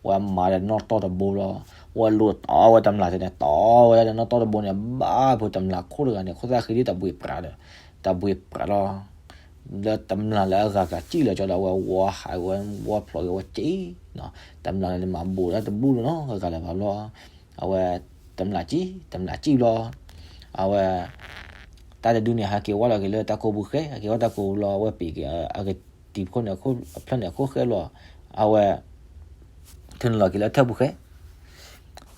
ဝဲမၤဒီးနီၣ်တီၢ်တဘိလီၤ, ဝဲလိာ်တီဝဲတမျၢ်သ့ၣ်န့ၣ် တီဝဲဒၣ်ဒီးနီၣ်တီၢ်တဘိန့ၣ် ဘၣ်ဖိတမျၢ်ခိၣ်တဂၤန့ၣ် ခိၣ်သၣ်ဃံဒ်တဘှံးပြးဒီး တဘှံးပြးလီၤ လၢတမျၢ်လၢအဂၤဂၤစံၣ်လီၤကၠီဒီး အဝဲဝီဟးဝဲဝီဖျိးက့ၤဝဲက့ၤနီၤ, တမျၢ်န့ၣ်မၤဘူးတၢ်တဘူးလီၤနီၤ ဂၤဂၤလၢၤဘၣ်ဘျီ, အဝဲ တမျၢ်စံၣ် တမျၢ်စံၣ်ဘျီ, အဝဲ တၢ်တဒုန့ၣ် ဟဲက့ၤဝဲလီၤက့ၤလၢတၢ်ကိးပူၤဃဲ ဟဲက့ၤဝဲတၢ်ကိးပူၤလီၤ အဝဲပ့ၤက့ၤအကတံၤဖိန့ၣ် အဖျၢၣ်န့ၣ်အခိၣ်ဃဲလီၤ, အဝဲ ထုးန့ၢ်လီၤက့ၤလၢထၢၣ်ပူၤဃဲ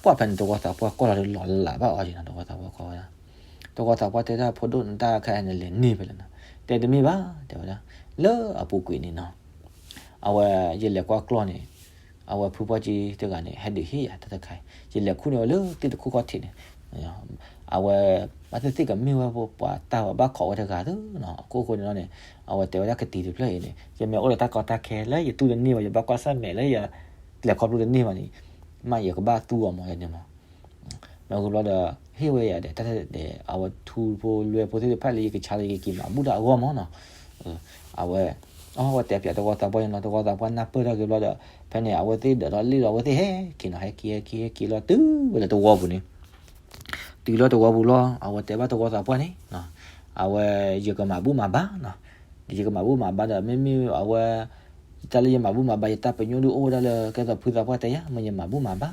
ပှၢ်ဖဲန့ၣ် တဝီသးပှၢ်ကွၢ်လီၤဒီးလီၤလးဘၣ်အီၤက့ၤနီၤ တဝီသးပှၢ်ကွၢ်ဝဲဒၣ်, တဝီသးပှၢ်တဲတၢ်ဖိဒိၣ်နတၢ်ခါအံၤန့ၣ်လဲၤန့ၢ်ဖဲလဲၣ်နီၤ, တဲတမ့ၢ်ဘၣ် တဲဝဲဒၣ်, လၢအပူၤကွံာ်န့ၣ်နီၤ, အဝဲယလဲၤကွၢ်ကျီၢ်န့ၣ်, အဝဲဖုပှၢ်ကၠံတဂၤန့ၣ် ဟဲဒုးဟ့ၣ်ယၤတၢ်တခါအံၤ ယလဲၤခူၣ်န့ၢ်ဝဲလၢသ့ၣ်တခိၣ်ခီၣ်ထံးန့ၣ်, အဝဲ ဘၣ်သ့ၣ်သ့ၣ်ကမ့ၢ်ဝဲပှၤတၢ်ဝဲဘၣ်ခိးဝဲတဂၤသ့နီၤ အခိၣ်ဃိန့ၣ်လီၤန့ၣ်, အဝဲတဲဝဲဒၣ်ကတံၤတဖျၢၣ်အံၤန့ၣ် ယမ့ၢ်အိၣ်ဒီးတၢ်ကီတၢ်ခဲလၢယတူၢ်တန့ၢ်ဘၣ် ယဘၣ်ကွၢ်ဆၢၣ်မဲာ်လၢယ လဲၤခီဖျိတန့ၢ်ဘၣ်န့ၣ်, မ့ၢ်ယကဘၣ်သူအီၤမးယန့ၣ်မး မ့ၢ်ဂ့ၤဘျီဒီး ဟ့ၣ်ဝဲယၤဒီး တၢ်တဲဒီး အဝဲထူဖိလွဲဖိသ့ၣ်တဖၣ်လၢယကဆါလၢယကက့ၤမၤဘူၣ်တၢ်အဂီၢ်မးနီၤ, အဝဲ အဝဲတဲပၠးတဝီသးပှၢ်န့ၣ်နီၤ တဝီသးပှၢ်နၢ်ပၢၢ်ထီၣ်က့ၤဘျီဒီး ဖဲန့ၣ် အဝဲသ့ၣ်ဒၢးထီၣ်လံၣ်လီၤ အဝဲသ့ၣ်ဟဲက့ၤနီၤ ဟဲက့ၤ ဟဲက့ၤ ဟဲက့ၤလီၤတုၤဝဲလၢတဝီပူၤန့ၣ် တုၤလၢတဝီပူၤလီၤ အဝဲတဲဘၣ်တဝီသးပှၢ်န့ၣ် အဝဲ ယကမၤဘူၣ်မၤဘါနီၤ, ယ ယကမၤဘူၣ်မၤဘါဒီး မ့မ့ၢ်အဝဲ တၢ်လၢယမၤဘူၣ်မၤဘါ ယတၢ်ပညိၣ်ဒုးအိၣ်ဝဲဒၣ်လၢ ကဲသိးဖုသးပှၢ်တဲယၤ မ့ၢ်ယမၤဘူၣ်မၤဘါ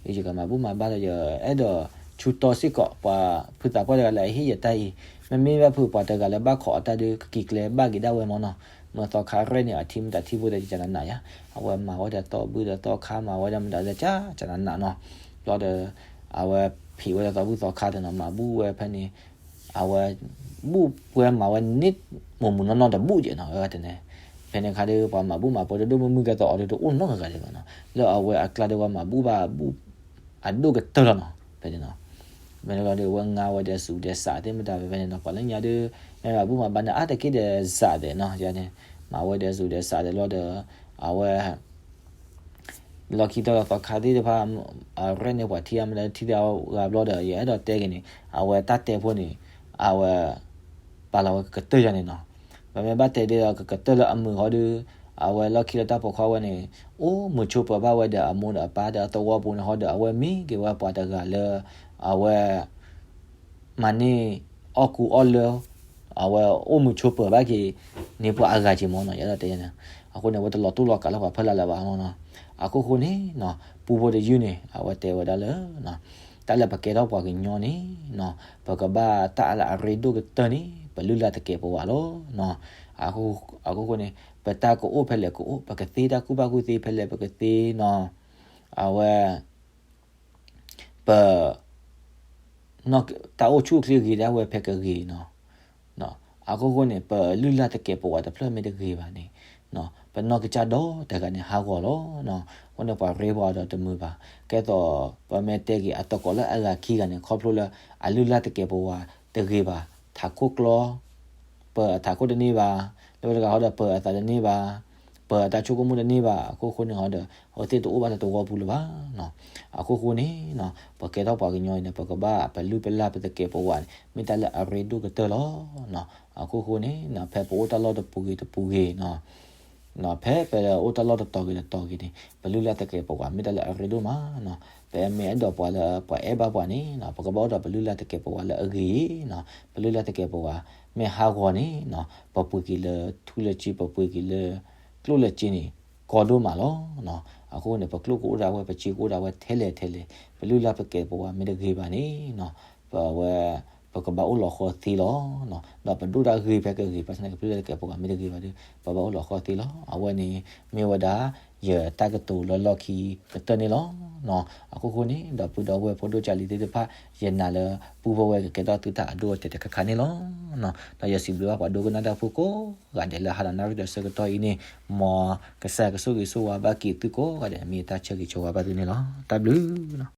နီၤ, ယကမၤဘူၣ်မၤဘါဒီး ယအဲၣ်ဒိးဆူၣ်တီစ့ၢ်ကီး ပှၤဖုသးပှၢ်တဂၤလၢအဟ့ၣ်ယတၢ်အံၤ, မ့မ့ၢ်ဘၣ်ဖုပှၤတဂၤလၢဘၣ်ခိးအတၢ်ဒုး ကက့ၤကျဲဘၣ်က့ၤဒၣ်ဝဲမ့ၢ်နီၤ, မ့ၢ်သီခါရဲၣ်န့ၣ် အထံမ့ၢ်တထံဖိဒီး ယကနးနးယၤ, အဝဲမၤဝဲဒီးသီဘူၣ်ဒီးသီခါ မၤဝဲဒီးမတၤဒီး ကနးနးနီၤ, ဘျီဒီး အဝဲဖံးဝဲဒီးသီဘူၣ်သီခါတနီၤ မၤဘူၣ်ဝဲဖဲန့ၣ် အဝဲ ဘူၣ်ပှဲၤမၤဝဲန့ၣ်မိၢ်မုၢ်နီၢ်နီၢ်တဘူၣ်ကဲနီၤ, ဝဲတန့ၣ်, ဖဲန့ၣ်အခါဒီး ပှၤမၤဘူၣ်မၤပှဲၤဒိၣ်ဒိၣ်မုၢ်မုၢ်ကဲသိးအီၤဒီးတအိၣ်နီတဂၤဒံးဘၣ်နီၤ, လၢအဝဲအကျါဒီးပှၤမၤဘူၣ်ဘၣ်ဘူၣ် အဒိၣ်ကတၢၢ်လီၤနီၤ, ဖဲန့ၣ်နီၤ, ဖဲန့ၣ်လီၤဒီး ဝဲငါဝဲဒီးစူၤဒီးစးသ့ၣ်မတၤဖဲဖဲန့ၣ်နီၤ, ပှၤလၢညါဒီး မ့ၢ်မၤဘူၣ်မၤဘါန့ၣ် အါတက့ၢ်ဒီးစးသဲးနီၤ, ယန့ၣ် မၤဝဲဒီးစူၤဒီးစးသဲးလီၤဒီး အဝဲ လီၢ်ခံတီၤဒီးသီခါသ့ၣ်တဖၣ် အရဲၣ်န့ၣ် ပှၤထံၣ်အါမးလၢထံၣ်တၢ်ဂၤဘျီဒီး ယအဲၣ်ဒိးတဲက့ၤန့ၣ် အဝဲတၢ်တဲဖိန့ၣ် အဝဲ ပာ်လီၤဝဲကကတၢၢ်ယၤန့ၣ်နီၤ, ပမ့ၢ်ဘၣ်တဲဒ်ဒီးကကတၢၢ်လၢအမုာ်ဟီဒီး အဝဲလီၢ်ခံလၢတၢ်ပိာ်ခွါဝဲန့ၣ် အိၣ်မုာ်ဆိးပၢၤဘၣ်ဝဲဒီးအမိၢ်ဒီးအပၢ်ဒီးအသဝီပူၤန့ၣ်ဟီဒီး အဝဲမ့ၢ်က့ၤဝဲပှၤတဂၤလၢ အဝဲ မၤန့ၢ်အီၣ်ကူအီၣ်လၢ အဝဲအိၣ်မုာ်ဆိးပၢၤဘၣ်က့ၤန့ၢ်ပှၤအဂၤက့ၤမ့ၢ်နီၤ, ယအဲၣ်ဒိးတဲန့ၣ်, အဃိန့ၣ် အဝဲတလီၤတူၢ်လီၤကာ်လၢပှၤဖီလာ်လၢၤဘၣ်မ့ၢ်နီၤ, အဃိဃိန့ၣ်နီၤ ပူဖိတယုၢ်န့ၣ် အဝဲတဲဝဲဒၣ်လၢ တၢ်လၢပကဲထီၣ်ပှၤကညီန့ၣ်နီၤ ပကဘၣ်တၢ်လၢအရ့ဒိၣ်ကတၢၢ်န့ၣ် ပလုၢ်လၢ်သကဲးပဝးလီၤနီၤ, အဃိဃိန့ၣ် ပတၢ်ကအိၣ်ဖဲလဲၣ်ကအိၣ် ပကသ့တၢ်ကူၣ်ဘၣ်ကူၣ်သ့ဖဲလဲၣ်ပကသ့နီၤ, အဝဲ ပ တၢ်အိၣ်ဆူၣ်အိၣ်ချ့ဂ့ၤဒၣ်ဝဲဖဲကဂ့ၤနီၤ, အဃိဃိန့ၣ် ပလုၢ်လၢ်သကဲးပဝးတဖျၢၣ်မ့ၢ်တဂ့ၤဘၣ်န့ၣ် ပနီၢ်ကစၢ်ဒီတဂၤန့ၣ်ဟးဂီၤလီၤ, အဃိန့ၣ်ပှၤရ့ပှၤဒီးတမုာ်ဘၣ်, ကဲသိး ပမ့ၢ်တဲက့ၤအတကိးလၢအဂၤခံဂၤန့ၣ် ခီဖျိလၢအလုၢ်လၢ်သကဲးပဝးတဂ့ၤဘၣ်, ထးခိၣ်ကျီ ပၢၤအထးခိၣ်တန့ၢ်ဘၣ်, လၢဝဲတဂၤဟီဒီးပၢၤအသးတန့ၢ်ဘၣ်, ပၢၤအတၢ်ဆိကမိၣ်တန့ၢ်ဘၣ်, အဃိဃိန့ၣ်ဟီဒီး အဝဲသ့ၣ်တအိၣ်ဘၣ်လၢသဝီပူၤလၢၤဘၣ်နီၤ, အဃိဃိန့ၣ် ပကဲထီၣ်ပှၤကညီအံၤန့ၣ် ပကဘၣ်ပလုၢ်ပလၢ်ပသကဲးပဝးန့ၣ် မ့ၢ်တၢ်လၢအရ့ဒိၣ်ကတၢၢ်လီၤ, အဃိဃိန့ၣ် ဖဲပအိၣ်တၢ်လီၢ်တပူၤဂ့ၤတပူၤဂ့ၤနီၤ ဖဲပအိၣ်တၢ်လီၢ်တတီၤဂ့ၤတတီၤဂ့ၤန့ၣ် ပလုၢ်လၢ်သကဲးပဝး မ့ၢ်တၢ်လၢအရ့ဒိၣ်မးနီၤ, ပမ့ၢ်အဲၣ်ဒိးပှၤလၢပှၤအဲၣ်ဘၣ်ပှၤန့ၣ် ပကဘၣ်အိၣ်ဒီးပလုၢ်လၢ်သကဲးပဝးလၢအဂ့ၤနီၤ, ပလုၢ်လၢ်သကဲးပဝး မ့ၢ်ဟးဂီၤန့ၣ် ပပှ့ၤက့ၤလၢထူလၢစ့ ပပှ့ၤက့ၤလၢကျိၣ်လၢစ့န့ၣ် ကီဒိၣ်မးလီၤ. အဃိန့ၣ် ပကျိၣ်ကအိၣ်ဒၣ်ဝဲ ပစ့ကအိၣ်ဒၣ်ဝဲထဲလဲၣ်ထဲလဲၣ်, ပလုၢ်လၢ်သကဲးပဝးမ့ၢ်တဂ့ၤဘၣ်န့ၣ် ပဝဲ ပကဘၣ်အိၣ်လီၤဃီသ့လီၤ. ဒီးပဒိၣ်တၢ်ဂ့ၤဖဲကဂ့ၤ ဘၣ်ဆၣ်သနာ်က့ ပလုၢ်လၢ်သကဲးပဝးမ့ၢ်တဂ့ၤဘၣ်ဒီး ပဘၣ်အိၣ်လီၤဃီသ့လီၤ. အဝဲန့ၣ် မ့ၢ်ဝဲဒၣ် ယတၢ်ကတိၤလၢလီၢ်ခံကတၢၢ်န့ၣ်လီၤ. အဃိဃိန့ၣ် ဒီပုၢ်ဒီဝဲၢ်ဖိဒိၣ်ကၢ်လံၤသ့ၣ်တဖၣ် ယနာ်လၢပူဖိဝဲကကဲထီၣ်သုတၢ်အဒိအတဲာ်တခါခါန့ၣ်လီၤ. ဒီးယစံးဘျုးဘၣ်ပှၤဒိကနၣ်တၢ်ဖိကိးဂၤဒဲးလၢဟါဒီးနၣ်ရံၣ်ဒီးဆၢကတီၢ်အံၤန့ၣ် မ်ကစၢ်ယွၤကဆိၣ်ဂ့ၤဆိၣ်ဝါဘၣ်က့ၤသုကိးဂၤဒဲး မ့ၢ်ယတၢ်ဆၢဂ့ၤဆၢဝါဘၣ်သုန့ၣ်လီၤ. တၢ်ဘျုး